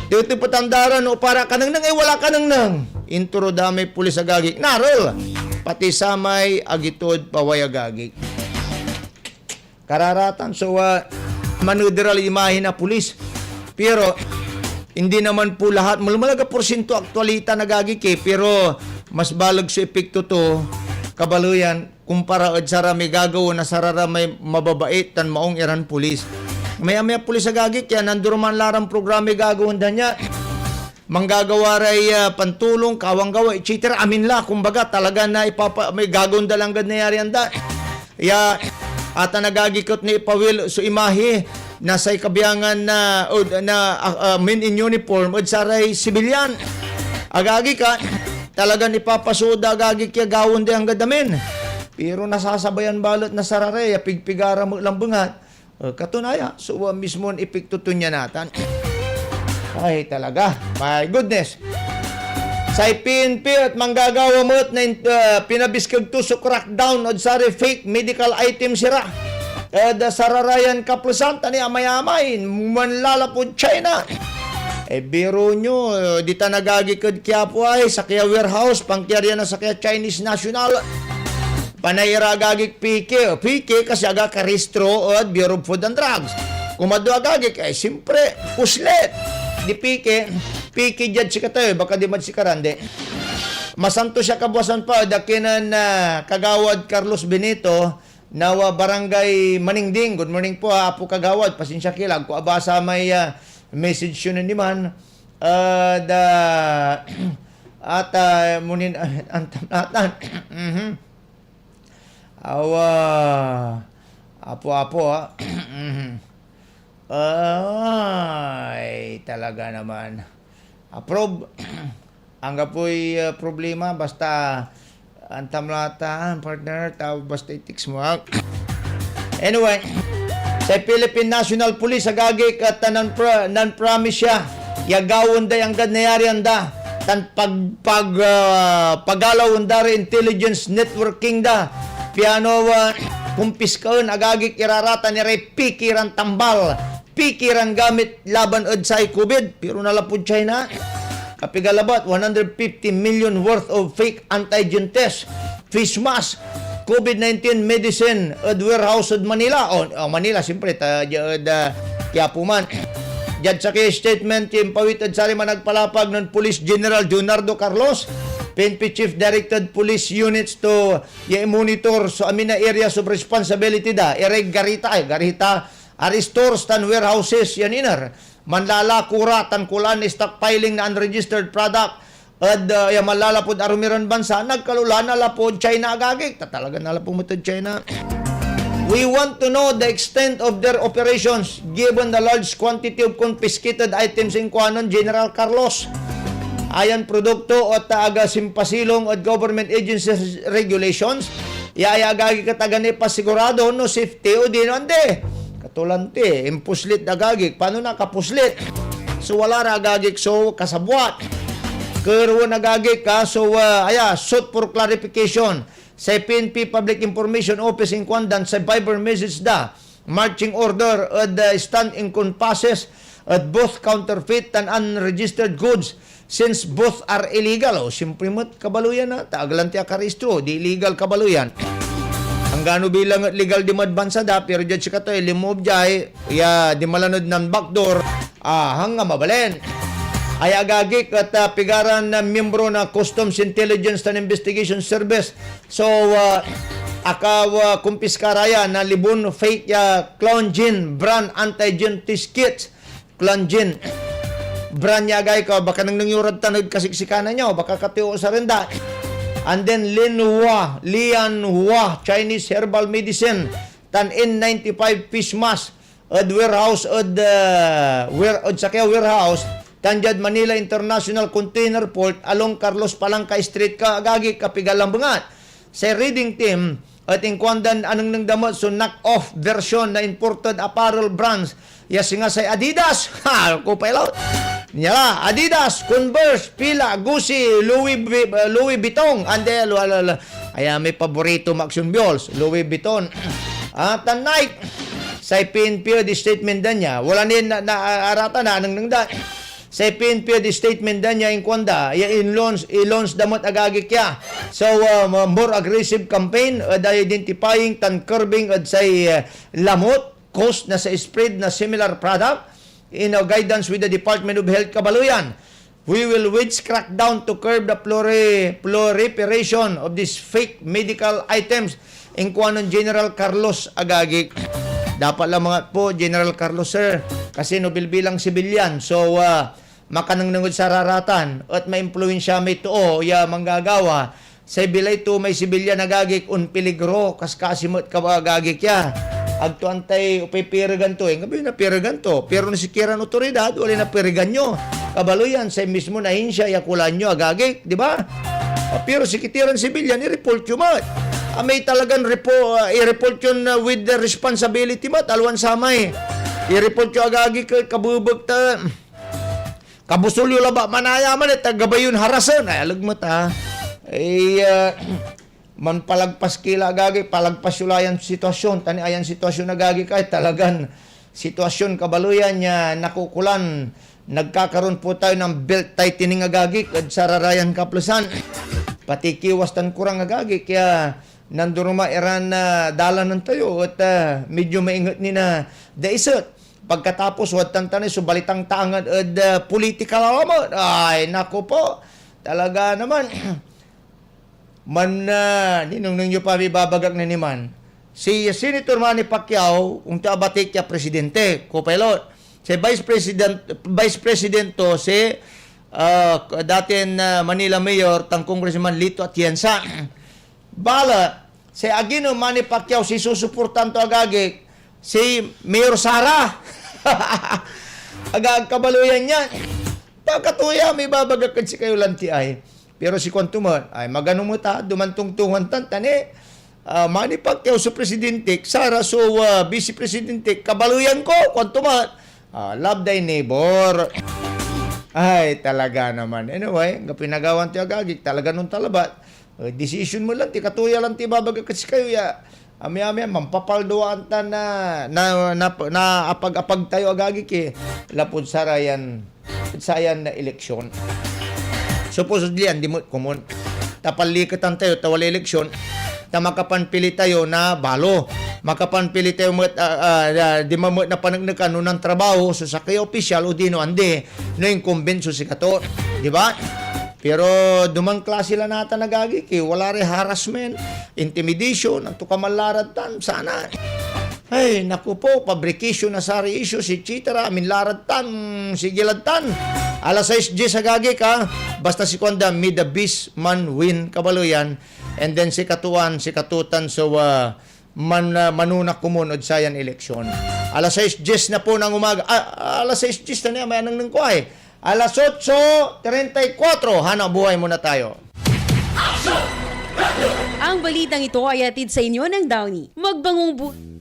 Tetepetan da ra no para ka nengneng, ay wala ka nengneng. Intoro da may pulis agagik, narel, pati samay agi tod paway agagik. Kararatan so, ah, manederal imahe na pulis. Pero, hindi naman po lahat, malmalag a porsyento aktualita na agagik, eh, pero mas baleg so epekto to, kabaleyan, kumpara ed saramay gagawaen na sararamay mababait tan maong iran pulis. May amay a pulis agagik ya nandurman la ran programay gagawaen da nia. Manggagawa ray, ah, pantulong, kawang gawa, et cetera. Amin la, kumbaga, talaga na ipapa-, may gagawaen da la anggad nayarian da. Ya, atan agagik et naipawil so imahe na say kabiangan na, o, na, ah, ah, men in uniform ed saray sibilyan. Agagik, ah, talagan ipapasoot da agagik ya gawaen day anggad amin. Pero nasasabayan balet na sarara ya pigpigara met lan bengat. Eh, kato naya, so, ah, mismon epekto to nia natan. Ay, talaga. My goodness. Say P N P et manggagawa met na in-, ah, pinabiskeg to so crackdown ed saray fake medical items ira ed sararayan kaplesan, ta ni amayamay manlalapud China. Eh, biro nyo, eh, ditan agagik ed Quiapo ay sakey a warehouse, pankiar ya na sakey a Chinese national. Panay ira agagik piki, piki kasi aga karistro ed Bureau of Food and Drugs. Kumadwa agagik, eh, simpre, puslit. Di piki, piki diad sikatayo, baka dimad sikaran, di. Masantos ya kabuasan pa, da kinen, ah, Kagawad Carlos Benito, na, ah, Barangay Maningding. Good morning po, ah, Apo Kagawad. Pasensya ki la, agko abasa may, ah, message yo nen diman. Ah, da, ata, munin, antam natan. Mhm. Awa, apo-apo, ah. Mhm. Ay, talaga naman. Approve. Anggapoy, ah, problema, basta antam la tan, partner, ta basta i-text mo, ah. Anyway, say Philippine National Police, agagik, et, ah, nan-, nanpromise ya ya gawaen day anggad nayarian da, tan pag-, pag-, ah, pagalawen da ray intelligence networking da, piano, ah, kumpiskaen, agagik, ira ra tan iray piki ran tambal, piki ran gamit laban ed say COVID, pero nanlapud China. Kapiga labat, one hundred fifty million worth of fake antigen test, face mask, COVID nineteen medicine ed warehouse ed Manila. O, o, Manila, siyempre, ta, dia ed, ah, Quiapo man. Diad sakey a statement ya impawit ed saray managpalapag nen Police General Leonardo Carlos, P N P Chief directed police units to ya i-monitor so amin a areas of responsibility da, iray garita, ay, garita, a restores tan warehouses yan iner. Manlalako ra tan kulaan na stockpiling na unregistered product ed, ah, ya manlalapud arum iran bansa, nagkalola na lapud China, agagik. Ta talaga nalapu met ed China. We want to know the extent of their operations given the large quantity of confiscated items, inkuanen General Carlos. Ayan produkto et aga simpasilong ed government agencies regulations, ya aya agagik et aga nipasigurado no safety odino andi. Katulanti, impuslit agagik. Paano nakapuslit? So, wala ra agagik so kasabwat. Kerewen agagik, ah, so, ah, aya, sought for clarification. Say P N P Public Information Office inkuan dan say Viber message da, marching order ed, ah, stand encompasses ed both counterfeit tan unregistered goods since both are illegal. O, siyempre met, kabaloyan, ah, ta ag lanti akarehistro, di illegal, kabaloyan. Anggano bilang et legal dimad bansa da, pero diad sikato, linmoob diay, ya, dimala nod nan backdoor, ah, hanga mabalin. Aya agagik et, ah, pigaran, ah, miyembro na Customs Intelligence tan Investigation Service. So, ah, aka, ah, kumpiska ra ya na Libon fake ya Clongin brand anti-gin test kits. Clongin brand ya, agay ko, baka nengneng yo rad tan ed kasiksikanan yo, baka katiyo sa renda. And then Linhua, Lianhua Chinese herbal medicine, tan N ninety-five face mask, ed warehouse ed, ah, ware-, ed sakey a warehouse, tan diad Manila International Container Port along Carlos Palanca Street, ka-, agagik, kapigalan bengat. Say Reading Team et inkuandan anengneng da met so knock-off version na imported apparel brands ya singa say Adidas. Ha, ko pa ilaw. Nia la, Adidas, Converse, Fila, Gucci, Louis Vu-, Louis Vuitton, ande, lo, lo, lo. Aya may paborito mo, Action Biols, Louis Vuitton. Ah, tan Nike. Say P N P ed statement da nia, wala ni na, na, arata na anengneng da. Say P N P ed statement da nia, inkuan da ya i-launch, i-launch da met, agagik, ya. So, ah, mo-, more aggressive campaign ed identifying tan curbing ed say, ah, lamot cause na say spread na similar product in a guidance with the Department of Health, kabaloyan. We will wage crackdown to curb the proli-, proliferation of these fake medical items, inkuanen General Carlos, agagik. Dapat la mangat po, General Carlos, sir, kasi no bilbilang sibilyan, so, ah, makanengneng ed sararatan, et maimpluwensya may too ya manggagawa, say bilay to may sibilyan, agagik, onpeligro, kaskasi met ka, agagik, ya. Ag to antay opipiregan to, eh. Anggapoy napiregan to. Pero no sikiran otoridad, walay napiregan yo. Kabaloyan, say mismon ahinsia ya kulaan yo, agagik, di ba? Ah, pero sikitiran sibilyan, i-report yo met. Ah, may talagan repo-, ah, i-report yon, ah, with the responsibility met, aliwan samay. I-report yo, agagik, kabebek ta. Kabusol yo labat, manaya man, et gabay yon harasen. Ay, aleg met, ah. Ay, ah, manpalagpas ki la, agagik, palagpas yo la yan sitwasyon. Tan ayan sitwasyon, agagik, ay talagan sitwasyon, kabaloyan, ya nakukulan. Nagkakaroon po tayo ng belt tightening, agagik, ed sararayan kaplesan. Pati kiwas tan kurang, agagik, ya nanduruma iran, ah, dalanen tayo, et, ah, medyo mainget ni na daiset. Pagkatapos, wadtan tanay so balitang tangan ed, ah, political lamet. Ay, naku po. Talaga naman. Man, ah, ninengneng yo pa, ibabagak na niman. Si Senator Manny Pacquiao, onto abatik ya presidente, co-pilot. Si Vice President, Vice President to, si, ah, dating, ah, Manila Mayor, tan Congressman Lito Atienza. Balet say agi nen Manny Pacquiao, si susuportan to, agagik, si Mayor Sara. Agag kabaloyan yan. Pakatuya, may babagak ed sikayo lanti ay. Pero si kuanto met, ay magano met a, dumantong to tan, tan, eh, ah, Manny Pacquiao so presidente, Sara so, ah, vice presidente, kabaloyan ko, kuanto met. Ah, love thy neighbor. Ay, talaga naman. Anyway, anggapoy nagawan to, agagik, talaga nung talabat. Eh, decision mo lanti, katuya lanti ibabagak ed sikayo ya. Ami-ami, mampapaldua tan na, na, na, naapag-apag tayo, agagik, eh. Lapud sarayan, sayan na eleksyon. Supposedly, andi met komon. Ta panliketan tayo, ta walay eleksyon. Ta makapanpili tayo na balo. Makapanpili tayo met, ah, ah, ah, di man met na paneknekan no nantrabaho so sakey a opisyal odino andi, no incumbent so sikato. Di ba? Pero duman klase la natan, agagik, eh. Wala ray harassment, intimidation, antokaman la rad tan, sana. Ay, naku po, fabrication na saray issues, et cetera. Amin la rad tan, sige lad tan. Alas sais dies, agagi ka, basta si kuanda, "May the best man win," kabaleyan. And then, sikatoan, sikatotan, so, ah, man, ah, manona komun ed sayan eleksyon. Alas sais dies na po ng umaga. Ah, alas sais dies na niya, may anengneng ko ay. Alas otso treinta y cuatro, hanap buhay muna tayo. Ang balitang ito ay hatid sa inyo ng Downy. Magbangong bu-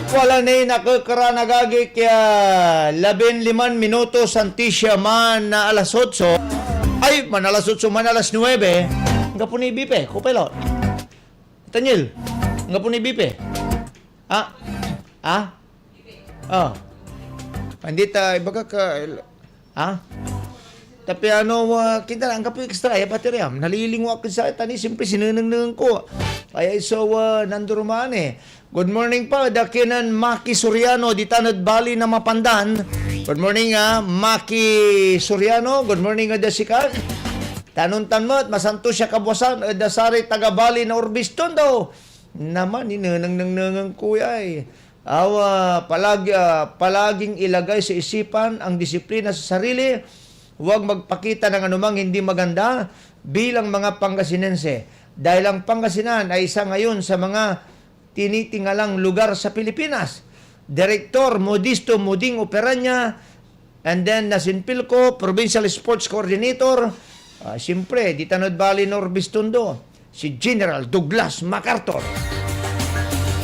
Wala ni nakekeran, agagik, ya labinliman minutos antis ya man na alas otso. Ay, man alas otso, man alas nuebe. Anggapo ni bipe, Kopilot. Tanyel, anggapo ni bipe. Ha? Ha? Oh. Hindi ta, ibaga ka, ha? Tapiano, ah, kinta, anggapo extra, ya bateria. Nalilingwa ak sa tani, siyempre, sinenengnengen ko. Ay, ay, so, ah, nandurman eh. Good morning pa, da kinen Maki Soriano, ditan ed Bali na Mapandan. Good morning, ah, Maki Soriano. Good morning, ed da sika. Tan ontan met, masantos ya kabwasan ed da saray taga Bali na Urbiztondo. Naman, inenengnengnengen ko ya eh. Awa, palagi, ah, palaging ilagay sa isipan ang disiplina sa sarili, huwag magpakita ng anumang hindi maganda bilang mga Pangasinense. Dahil ang Pangasinan ay isa ngayon sa mga tinitingalang lugar sa Pilipinas. Direktor Modisto Muding Operaña, and then Nasin Pilco, Provincial Sports Coordinator, ah, siyempre, ditan ed Bali na Urbiztondo, si General Douglas MacArthur.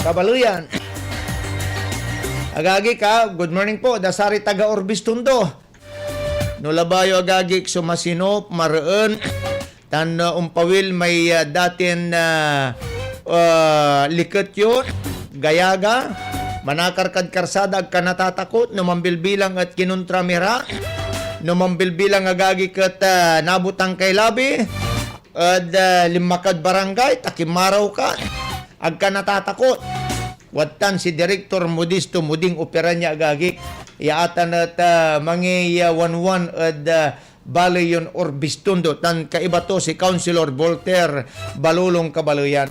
Kabaleyan. Agagik, good morning po, da saray taga Urbiztondo. No labay yo, agagik, so masinop, mareen, tan, ah, ompawil may, ah, datin, ah, ah, liket yo, gayaga, manakar kad karsada, ag ka natatakot, no mambilbilang et kinontra mi ra, no mambilbilang, agagik, et, ah, nabutang kay labi, ed, ah, linma kad barangay, ta kimaraw ka, ag ka natatakot. Wadtan si Direktor Modisto Muding Operaña, agagik, ya atan et, ah, mangiyawanwan ed, ah, baley yon Urbiztondo, tan kaiba to si Councilor Voltaire Balulong, kabaleyan.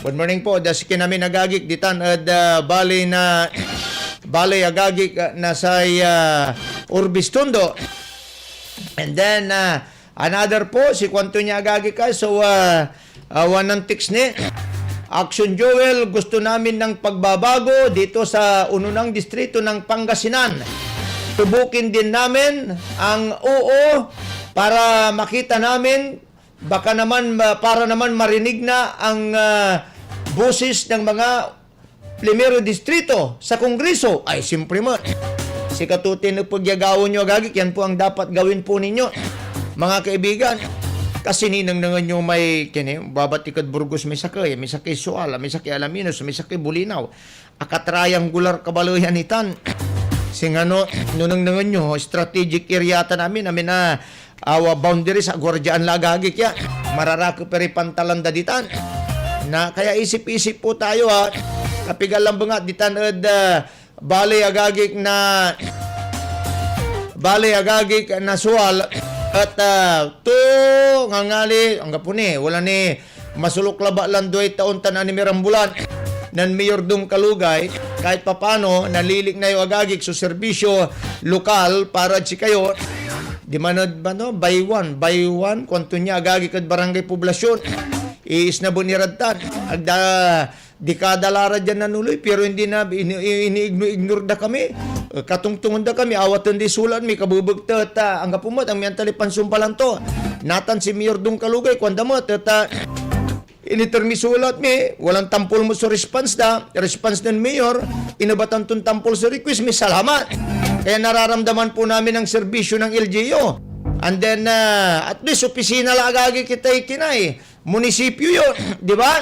Good morning po, da sikamin, agagik, ditan ed, ah, baley na, baley, agagik, ah, na say, ah, Urbiztondo. And then, ah, another po, si kuanto niya, agagik, ah, so, ah, ah, wanan text ni Action Joel, gusto namin ng pagbabago dito sa ununang distrito ng Pangasinan. Tubukin din namin ang oo para makita namin, baka naman, ah, para naman marinig na ang, ah, boses ng mga Primero Distrito sa Kongreso. Ay, siyempre met. Sikato tinepeg ya gawaen yo, agagik, yan po ang dapat gawin po ninyo, mga kaibigan. Kasi ninengnengen yo may, kini, babatik ed Burgos may sakey, may sakey Sual, may sakey Alaminos, may sakey Bulinaw. Akatriangular, kabaleyan, itan. Singano, no nengnengen yo, strategic area tan amin, amin a awa boundaries, aguardiaan la, agagik, ya. Mararakep iray pantalan da ditan. Na, kaya isip-isip po tayo, ha. Kapigan lambengat ditan ed, ah, baley, agagik, na, baley, agagik, na Sual, et, ah, to, ngangali, anggapo ni, wala ni, masoluk labat lan duay taon tan anim iran bulan nen Mayor Dong Kalugay, kahit papano, nalilikna yo, agagik, so serbisyo lokal para ed sikayo. Diman ed, ano, buy one, buy one, kuanto niya, agagik, ed Barangay Poblacion, iisnaben irad tan. Agda, dekada la ra dian nanuloy, pero hindi na, ini-, ini-, ignore da kami. Eh, katongtongen da kami, awaten di sulat mi, kabebekta, ta, anggapo met, ag mi antalay pansumpalan to. Natan si Mayor Dong Kalugay, kuanda met, ta, initer mi sulat mi, walang tampol mo so response da, response nen Mayor, inebatan ton tampol so request mi, salamat. Kaya nararamdaman po namin ang serbisyo ng L G U. And then, ah, at least, opisina la, agagik, itay kinay munisipyo yo, di ba?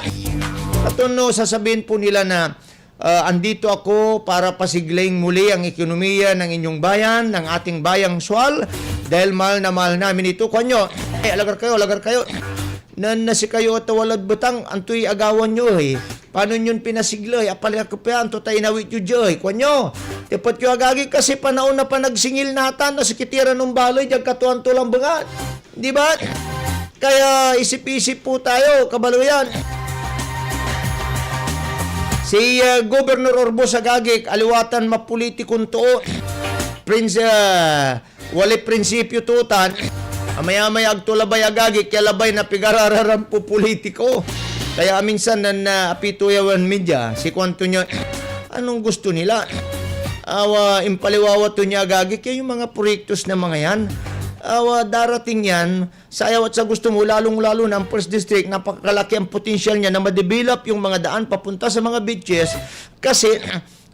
At no, sasabihin po nila na, ah, andito ako para pasiglaing muli ang ekonomiya ng inyong bayan, ng ating bayang Sual, dahil mahal na mahal namin ito. Kuanyo, eh, alagar kayo, alagar kayo. Na, na sikayo et walad betang, antoy agawan yo, eh? Panon yon pinasigla, eh? Apalakep ya, anto ta inawit yo dia, eh? Kuanyo, tepet yo, agagik, kasi panaon na panagsingil natan, no, sikitiran ng baley, diag katuan to lambengat. Di ba? Kaya isip-isip po tayo, kabaleyan. Si, ah, Governor Urbos, agagik, aliwa tan mapolitikon too. Prince, ah, walay prinsipyo to tan. Amay-amay agto labay, agagik, ya labay na pigarararan popolitiko. Kaya minsan nan, ah, apito ya wan media, si kuanto niya, anong gusto nila? Awa, impaliwawa to niya, agagik, ya yung mga proyektos na mga yan. Awa, darating yan, sa ayawat sa gusto mo, lalong-lalo na ang First District, napakalaki ang potensyal niya na madevelop yung mga daan papunta sa mga beaches kasi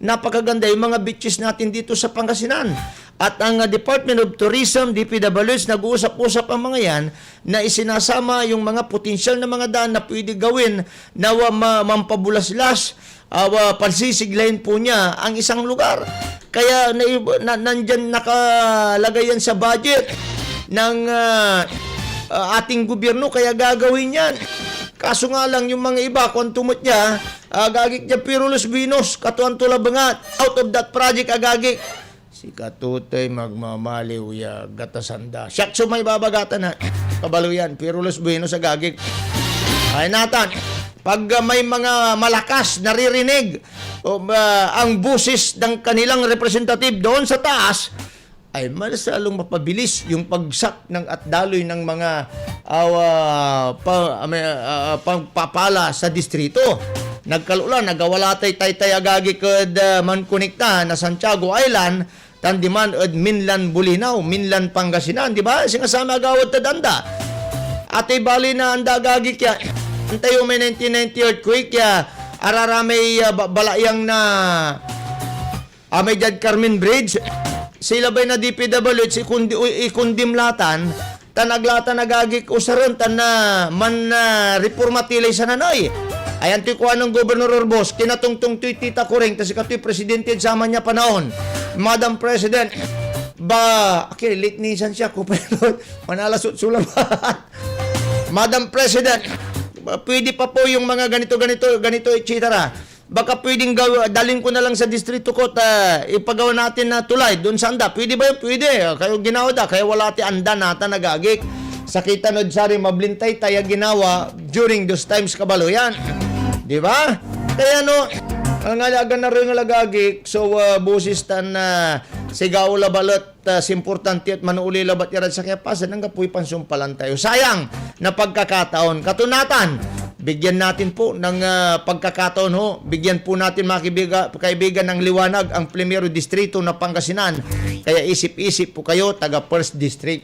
Napakaganda yung mga beaches natin dito sa Pangasinan. At ang, ah, Department of Tourism, D P W H, nag-uusap-usap ang mga yan na isinasama yung mga potensyal na mga daan na pwede gawin na wa-, ma-, mampabulaslas, ah, wa-, pansisiglahin po niya ang isang lugar. Kaya na, na, nandyan nakalagay yan sa budget ng, ah, ah, ating gobyerno, kaya gagawin yan. Kaso nga lang, yung mga iba, kung tumot niya, agagik niya, pero Los Buenos, katuan to labengat, out of that project, agagik. Si Katutoy magmamaliw ya gatasan da. Siak so may babagatan, ha. Kabalo yan, pero Los Buenos, agagik. Ay, natan, pag, ah, may mga malakas naririnig, o, ah, ang boses ng kanilang representative doon sa taas, ay mas lalong mapabilis yung pagsak ng at daloy ng mga, ah, pa, ah, may, ah, ah, pagpapala sa distrito. Nagkalulan, nagawala tay taytay, agagik, ed, ah, mankonekta na Santiago Island, tan diman ed Minlan Bolinao, Minlan Pangasinan, di ba? Singa samay agawad tad anda. Atay bali na anda, agagik, ya. Antayo may nineteen ninety earthquake, ya. Araramay, ah, ba-, balayang na amay diad Carmen Bridge, si labay na D P W H, ikundi-, ikondimnatan, tan ag la tan agagik usaren, tan na man, ah, reporma ti lay sananey. Ayan toy kuanen Gobernador Urbos, kinatongtong toy Tita Coring, ta sikatoy presidente ed saman ya panaon. Madam President, ba, okay, late ni Santiago, pero manalasot so labat. Madam President, ba, pwede pa po yung mga ganito, ganito, ganito, et cetera. Baka pwedeng gaw-, dalhin ko na lang sa distrito ko, ta ipagawa natin na tulay doon sa anda. Pwede ba yun? Pwede. Ah, kayo ginawa da, kaya wala ti anda natan, agagik. Sakitan ed saray mablintay tay a ginawa during those times, kabalo yan. Di ba? Kaya no, ang alaga na rin, agagik, so, ah, boses tan, ah, sigaw la balet, ah, si importante et manooley labat irad sakey a pasen, anggapoy pansumpalan tayo. Sayang na pagkakataon. Katunatan, bigyan natin po ng, ah, pagkakataon ho. Bigyan po natin, mga kaibiga-, kaibigan, ng liwanag ang Primero Distrito na Pangasinan. Kaya isip-isip po kayo, taga First District.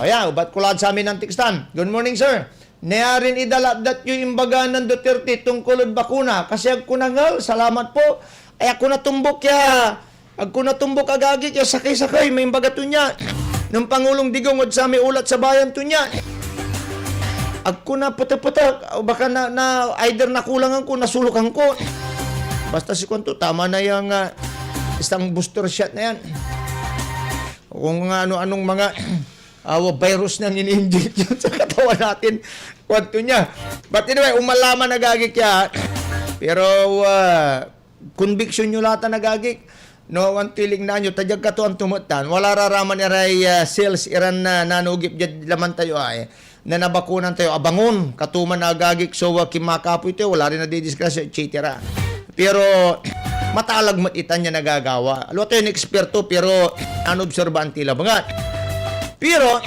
O, ya, ubat ko lad sa amin ng tekstan. Good morning, sir. Nayarin idalatdat yoy imbaga nen Duterte tungkol ed bakuna, kasi agko nangel. Salamat po. Ay, agko natumbok ya, agko natumbok, agagik, ya sakey-sakey may imbaga to nia nen Pangulong Digong ed samay Ulat sa Bayan to nia. Agko napetek-petek, o baka na, na, either nakulangan ko, nasulukan ko. Basta si kuanto, tama na yang, ah, isang booster shot na yan. Kung ano-anong mga, ah, virus na ini-inject yun sa katawan natin. Kuanto nia. But anyway, umalaman, agagik, ya. Pero, ah, conviction nyo lahat, agagik. No, antoy lignaan nyo, ta diag katoan tumetan. Wala raraman iray, ah, sales, iran na nanugip diad laman tayo ay. Na nabakunan tayo, abangon, katuman, agagik, so, ah, kimakapoy tayo, wala rin nadidisgrasya, et cetera. Pero, matalag met itan ya nagagawa. Alwa tayo eksperto, pero anobserbahan ti labangat. Pero,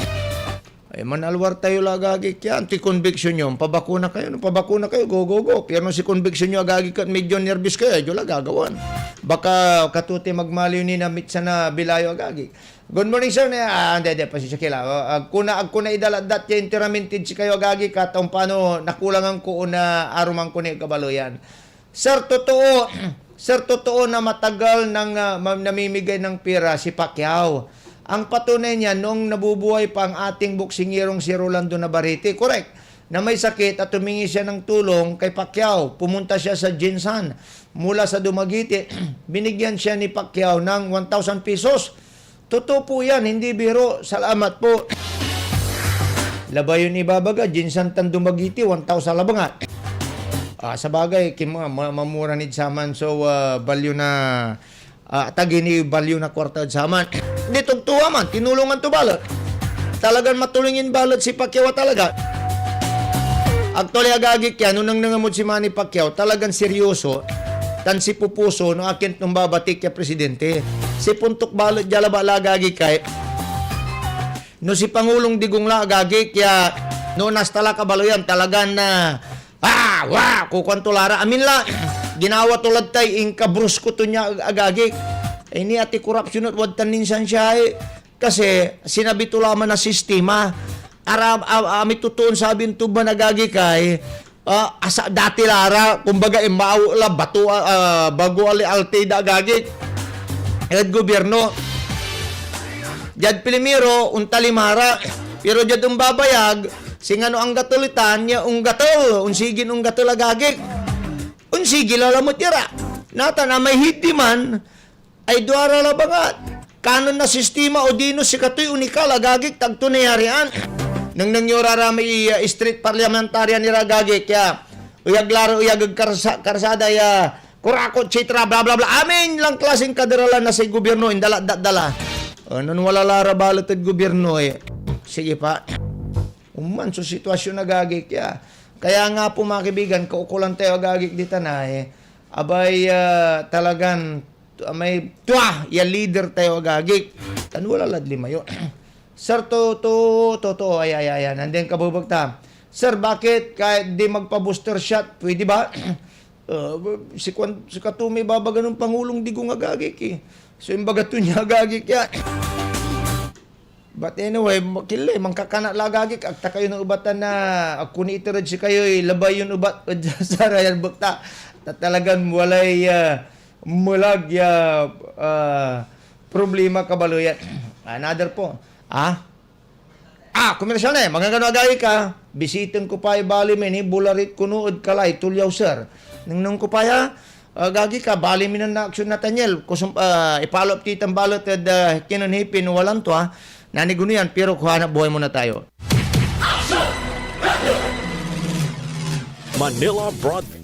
ay, manalwar tayo la, agagik, yan. Ti conviction nyo, pabakuna kayo, no? Pabakuna kayo, go, go, go. Pero no si conviction nyo, agagik, ket medyo nervous kayo, ay, diyo la gagawan. Baka katuti magmaliw ni na mitsa na bilayo, agagik. Good morning, sir. Ah, hindi, hindi, pasensya ki la. Ah, agko na, agko na idalatdat ya enteramente ed sikayo, agagik, ket ompano nakulangan ko o naaruman ko ni kabalo yan. Sir, totoo, sir, totoo na matagal nang, ah, ma-, namimigay ng pera si Pacquiao. Ang patunay niya, noong nabubuhay pa ang ating boksingirong si Rolando Navarrete, correct, na may sakit at humingi siya ng tulong kay Pacquiao. Pumunta siya sa Jinsan mula sa Dumaguete. Binigyan siya ni Pacquiao ng one thousand pesos. Totoo po yan, hindi biro. Salamat po. Labay yon ibabaga, Jinsan tan Dumaguete, one thousand labangat. Ah, sa bagay, kim-, ma-, mamura nid saman so, ah, balyo na, ah, tagini balyo na kwarta ed saman. Hindi, tugtuwa man, tinulungan to balet. Talagan matulingin balet si Pacquiao talaga. Actually, agagik yan, no nengnengen mod si Manny Pacquiao, talagan seryoso, tan si pupuso no akin tumbabatik ya presidente. Si puntok balet dia labat la, agagik, ay, no si Pangulong Digong la, agagik, ya, no nasta la kabalo yan, talagan na, ah, wa, kukuan to la ra. Amin la, ginawa to lad tay, inkabrusko to nia, ag-, agagik. Ay, ni ati korupsyon et wad tan ninsan siya, eh. Kasi sinabi to laman na sistema. Ara-, a-, amay totoon sabi to ban, agagik, ay, Ah, asa dati la ra, kumbaga, inmaawet la, bato, ah, ah, bago ali alti da, agagik, ed gobierno. Diad primero, ontalima ra. Pero diad ombabayag, singano anggatel itan ya onggatel, onsigin onggatel, agagik. Onsigi la lamet ira. Natan amay hit diman, ay duara labangat. Kanen na sistema odino sikatoy onikal, agagik, ta agto nayarian. Nengneng yo ra ra may, ah, street parliamentarian ira, agagik, ya oyag la ra oyag ed karsa-, karsada ya kurakot, et cetera, bla, bla, bla. Amin lan klaseng kaderalan na say gobierno, indalatdat da la. Ah, nen wala la ra balet ed gobierno, eh. Sige pa. Oman so sitwasyon, agagik, ya. Kaya nga po, mga kaibigan, kaukolan tayo, agagik, ditan, eh. Abay, ah, talagan tu-, may tua ya lider tayo, agagik. Tan wala lad lima yo. Sir, to, to, to, to, ay, ay, ay, ay, nandin kabebek ta. Sir, bakit kahit di magpa-booster shot, pwede ba? Uh, si Kwan, si Katumi babaga ng Pangulong Digong, agagik, eh. So, imbaga to niya, agagik, ya. But anyway, ma-, kinley, mankakana la, agagik, agta kayo naebatan na, agko ni iter ed sikayoy labay yon ebat ed sarayan bekta. Ta talagan walay, ah, melag ya, ah, problema, kabaleyan. Another po. Ah? Ah, komersyal na, eh. Magagano, agagik, ah. Bisiten ko pay bali mi ni, bularit kono ed Kalay, Tuliao, sir. Nengneng ko pay, ah. Agagik, ah, bali mi nen Aksyon Nathaniel. Kusum-, ah, ipalop ti tan balet ed, ah, kinen Hipi no walan tua. Nanigono yan, pero kuana buhay muna tayo. Manila Broad-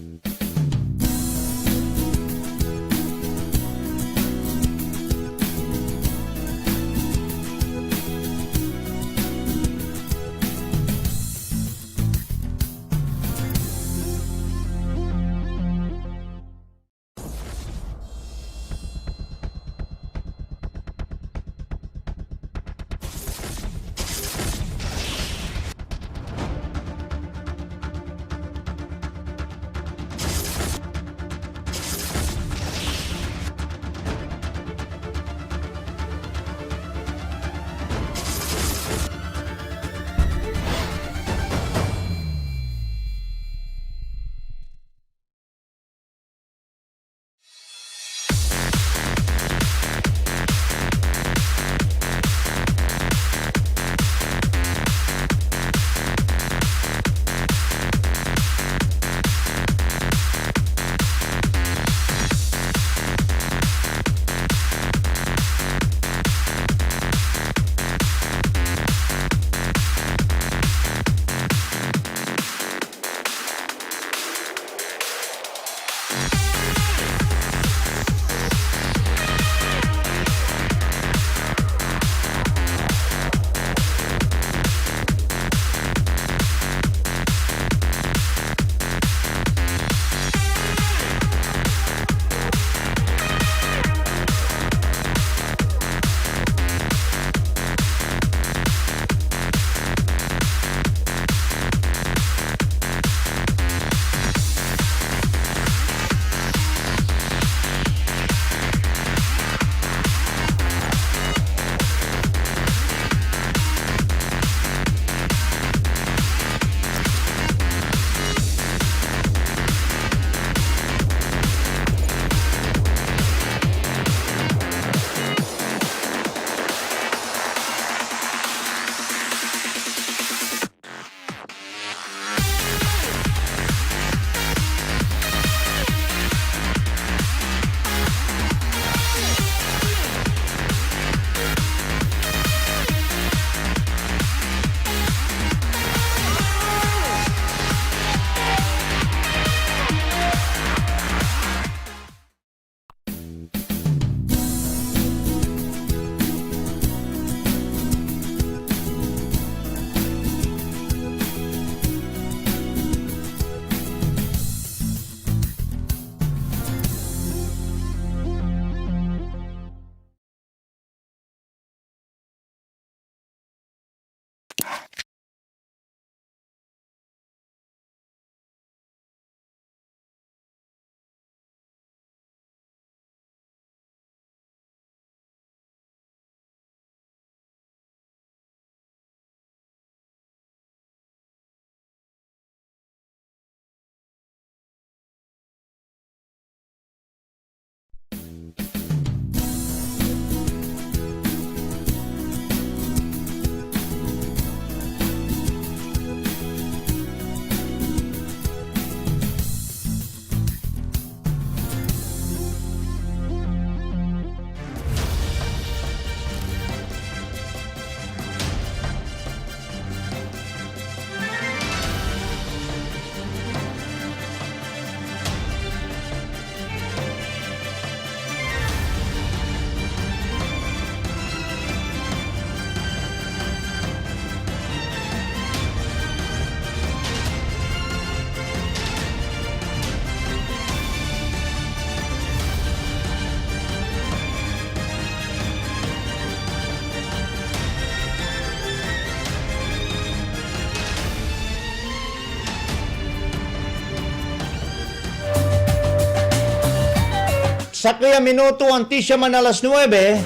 Sakey a minuto antis ya man alas nuebe,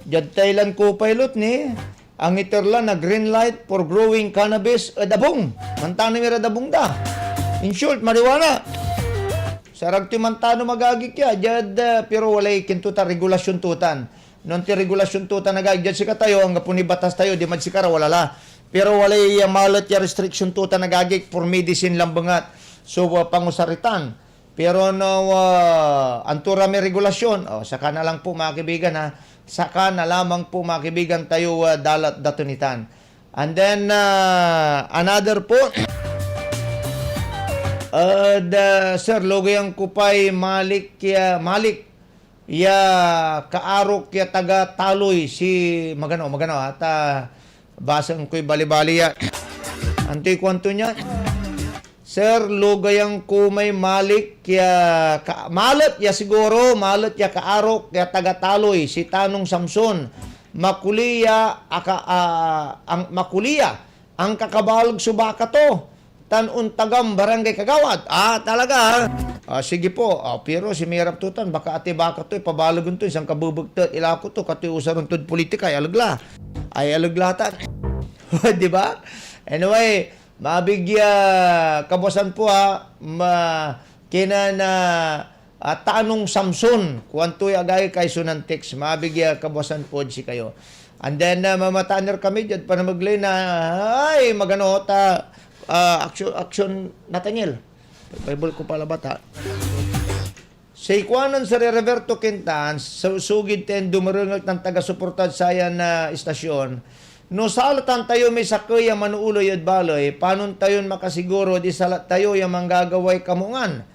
diad Thailand Copilot ni, angiter la na green light for growing cannabis ed abung. Mantanem irad abung da. In short, marijuana. Sarag toy mantanem agagik ya, diad, ah, pero walay kintutan, regulasyon tutan. No antoy regulasyon tutan agagik diad sikatayo, anggapo ni batas tayo, dimad sikara, wala la. Pero walay, ah, malet ya restriction tutan agagik for medicine lambengat. So, ah, pangusaritan. Pero no, ah, anto ra may regulasyon, oh, saka na lang po, mga kaibigan, ha. Saka na lamang po, mga kaibigan, tayo, ah, dalat daton itan. And then, ah, another po, ah, the, sir, lugayan ko pa'y malik ya, malik ya kaarok ya taga Taloy, si Magano, Magano, ata basaen ko'y balibali ya. Antoy kuanto niya? Sir, lugayan ko may malik ya ka-, malet ya siguro, malet ya kaarok ya taga Taloy, si Tanong Samson. Makuli ya, aka-, ah, ang, makuli ya, angkakabaleg so baka to, tan ontagam barangay kagawad. Ah, talaga, ah. Ah, sige po. Ah, pero si Mirap to tan, baka atay baka to, ipabalegen to, insan kabebektet, ilako to, katoy usaren tod politika, ay aleg la. Ay aleg la tan. Di ba? Anyway, Maabig ya kabuasan po, ha, ma-, kinen, ah, ah, Tanong Samson, kuanto ya agagi kay so nan-text. Maabig ya kabuasan po ed sikayo. And then, ah, mamataan er kami diad panamegley na, ay, Magano ta, ah, action, action, Nathaniel. Bible ko pala bata. Say kuanen Sir Heriberto Quintan, so-, sugid tan dumerengel tan taga-suportad sayan, ah, istasyon, no salatan tayo may sakey a manooley ed baley, panon tayon makasiguro ed isalat tayo ya manggagaway kamungan?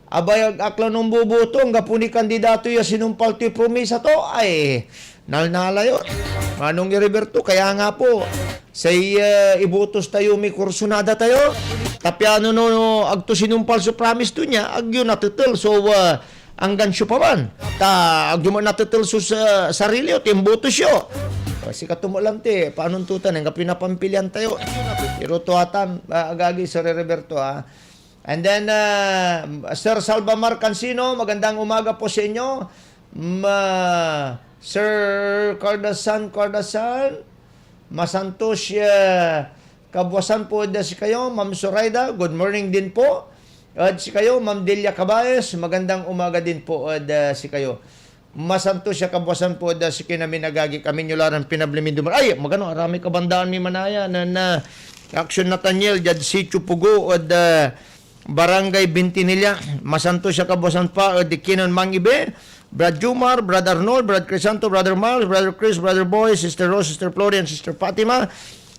Abay, ag ak la nomboboto, anggapo ni kandidato ya sinumpal toy promisa to. Ay, nalnala yo. Manong Heriberto, kaya nga po, say, ah, ibotos tayo may kursunada tayo. Ta piano no, no ag to sinumpal so promise to nia, ag yo natetel so, ah, anggan siopaman. Ta ag yo met natetel so sa, sarili yo, ta imbotos yo. Ah, sikato met lanti, panon to tan, anggapoy napampilian tayo. Pero tua tan, ah, agagi, Sir Heriberto, ah. And then, ah, Sir Salvamar Cansino, magandang umaga po sa inyo. Ma-, Sir Cardasan, Cardasan, masantos ya kabuasan po ed sikayo, Ma'am Zoraida. Good morning din po ed sikayo, Ma'am Delia Cabaes. Magandang umaga din po ed, ah, sikayo. Masantos ya kabuasan po ed, ah, sikayon amin, agagi, amin yo la ran pinabli min dumer-, ay, Magano, aramay kabandaan mi manaya nen, ah, Action Nathaniel diad Sitio Pugo ed, ah, Barangay Bintinilla. Masantos ya kabuasan pa ed kinen Mang Ibe, Brad Jumar, Brad Arnold, Brad Crisanto, Brother Miles, Brother Chris, Brother Boy, Sister Rose, Sister Florian, Sister Fatima,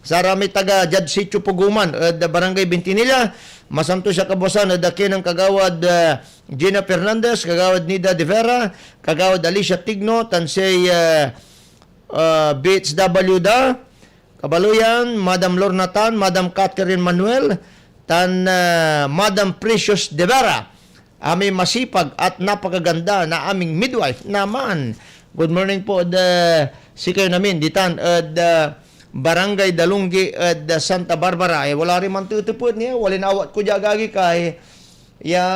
saramay taga diad Sitio Puguman ed Barangay Bintinilla. Masantos ya kabuasan ed kinen Kagawad, ah, Gina Fernandez, Kagawad Nida De Vera, Kagawad Alicia Tigno, tan say, ah, ah, B H W da, kabaleyan, Madam Lorna Tan, Madam Catherine Manuel, tan, ah, Madam Precious De Vera. Amay masipag at napakaganda na aming midwife naman. Good morning po ed, ah, sikayon amin ditan ed, ah, Barangay Dalunggi ed, ah, Santa Barbara. Eh, wala rin mantetepet niya. Walay naawat ko dia, agagi, kay ya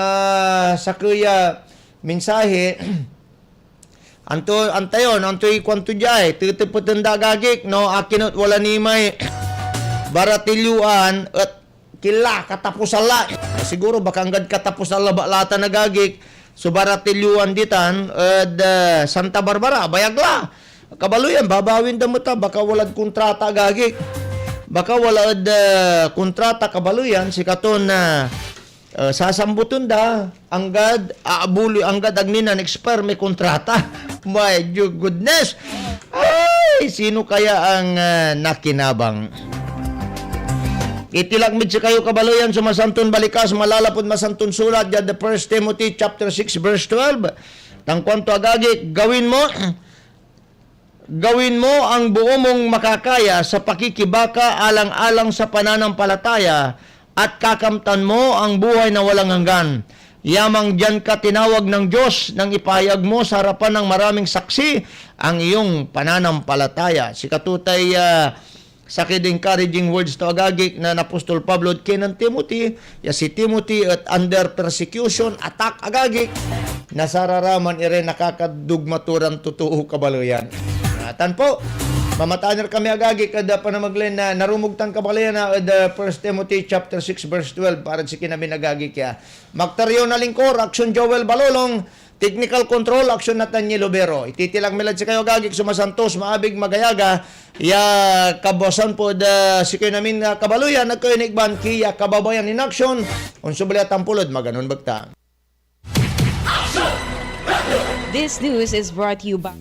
sakey a mensahe. Anto, antayon, antoy kuanto diay, tetepeten da, agagik, no? Akin et wala ni may baratilyoan et kila katapusan la. Siguro baka anggad katapusan la, balatan, agagik, so baratilyoan ditan ed, eh, Santa Barbara, abayag la. Kabaleyan, babawin da met a, baka walad kontrata, agagik. Baka wala ed, eh, kontrata, kabaleyan, sikaton, eh, Ah, sasamboten da, anggad aabuloy, anggad ag ni nan-expire may kontrata. My Dios, goodness! Ay, sino kaya ang, ah, nakinabang? Itilak mid sikayo, kabaleyan, so Masanton Balikas, malalapud Masanton Sulat, diad the First Timothy chapter six, verse twelve. Tan kuanto, agagik, gawin mo, Gawin mo ang buo mong makakaya sa pakikibaka alang-alang sa pananampalataya at kakamtan mo ang buhay na walang hanggan. Yamang dian ka tinawag ng Diyos nang ipahayag mo sa harapan ng maraming saksi ang iyong pananampalataya. Sikato tay, ah, sakey encouraging words to, agagik, na, na Apostol Pablo ed kinen Timothy, ya si Timothy et under persecution, attack, agagik. nasararaman iray nakakadugma to ran totoo kabaleyan. Ah, tan po, mamataan er kami, agagik, ed, ah, panamegley na narumog tan kabaleyan, ah, ed, ah, First Timothy chapter six, verse twelve, para ed sikayon amin, agagik, ya. Makter yo na lingkor, Action Joel Balolong, Technical Control, Action Nathaniel Obero. Ititilang mi lad sikayo, agagik, so masantos, maabig, magayaga, ya kabuasan po ed, ah, sikayon amin, ah, kabaleyan, ag kayo naikban, ki ya kababayan in action, onsubli a tampol ed maganon bekta. This news is brought to you by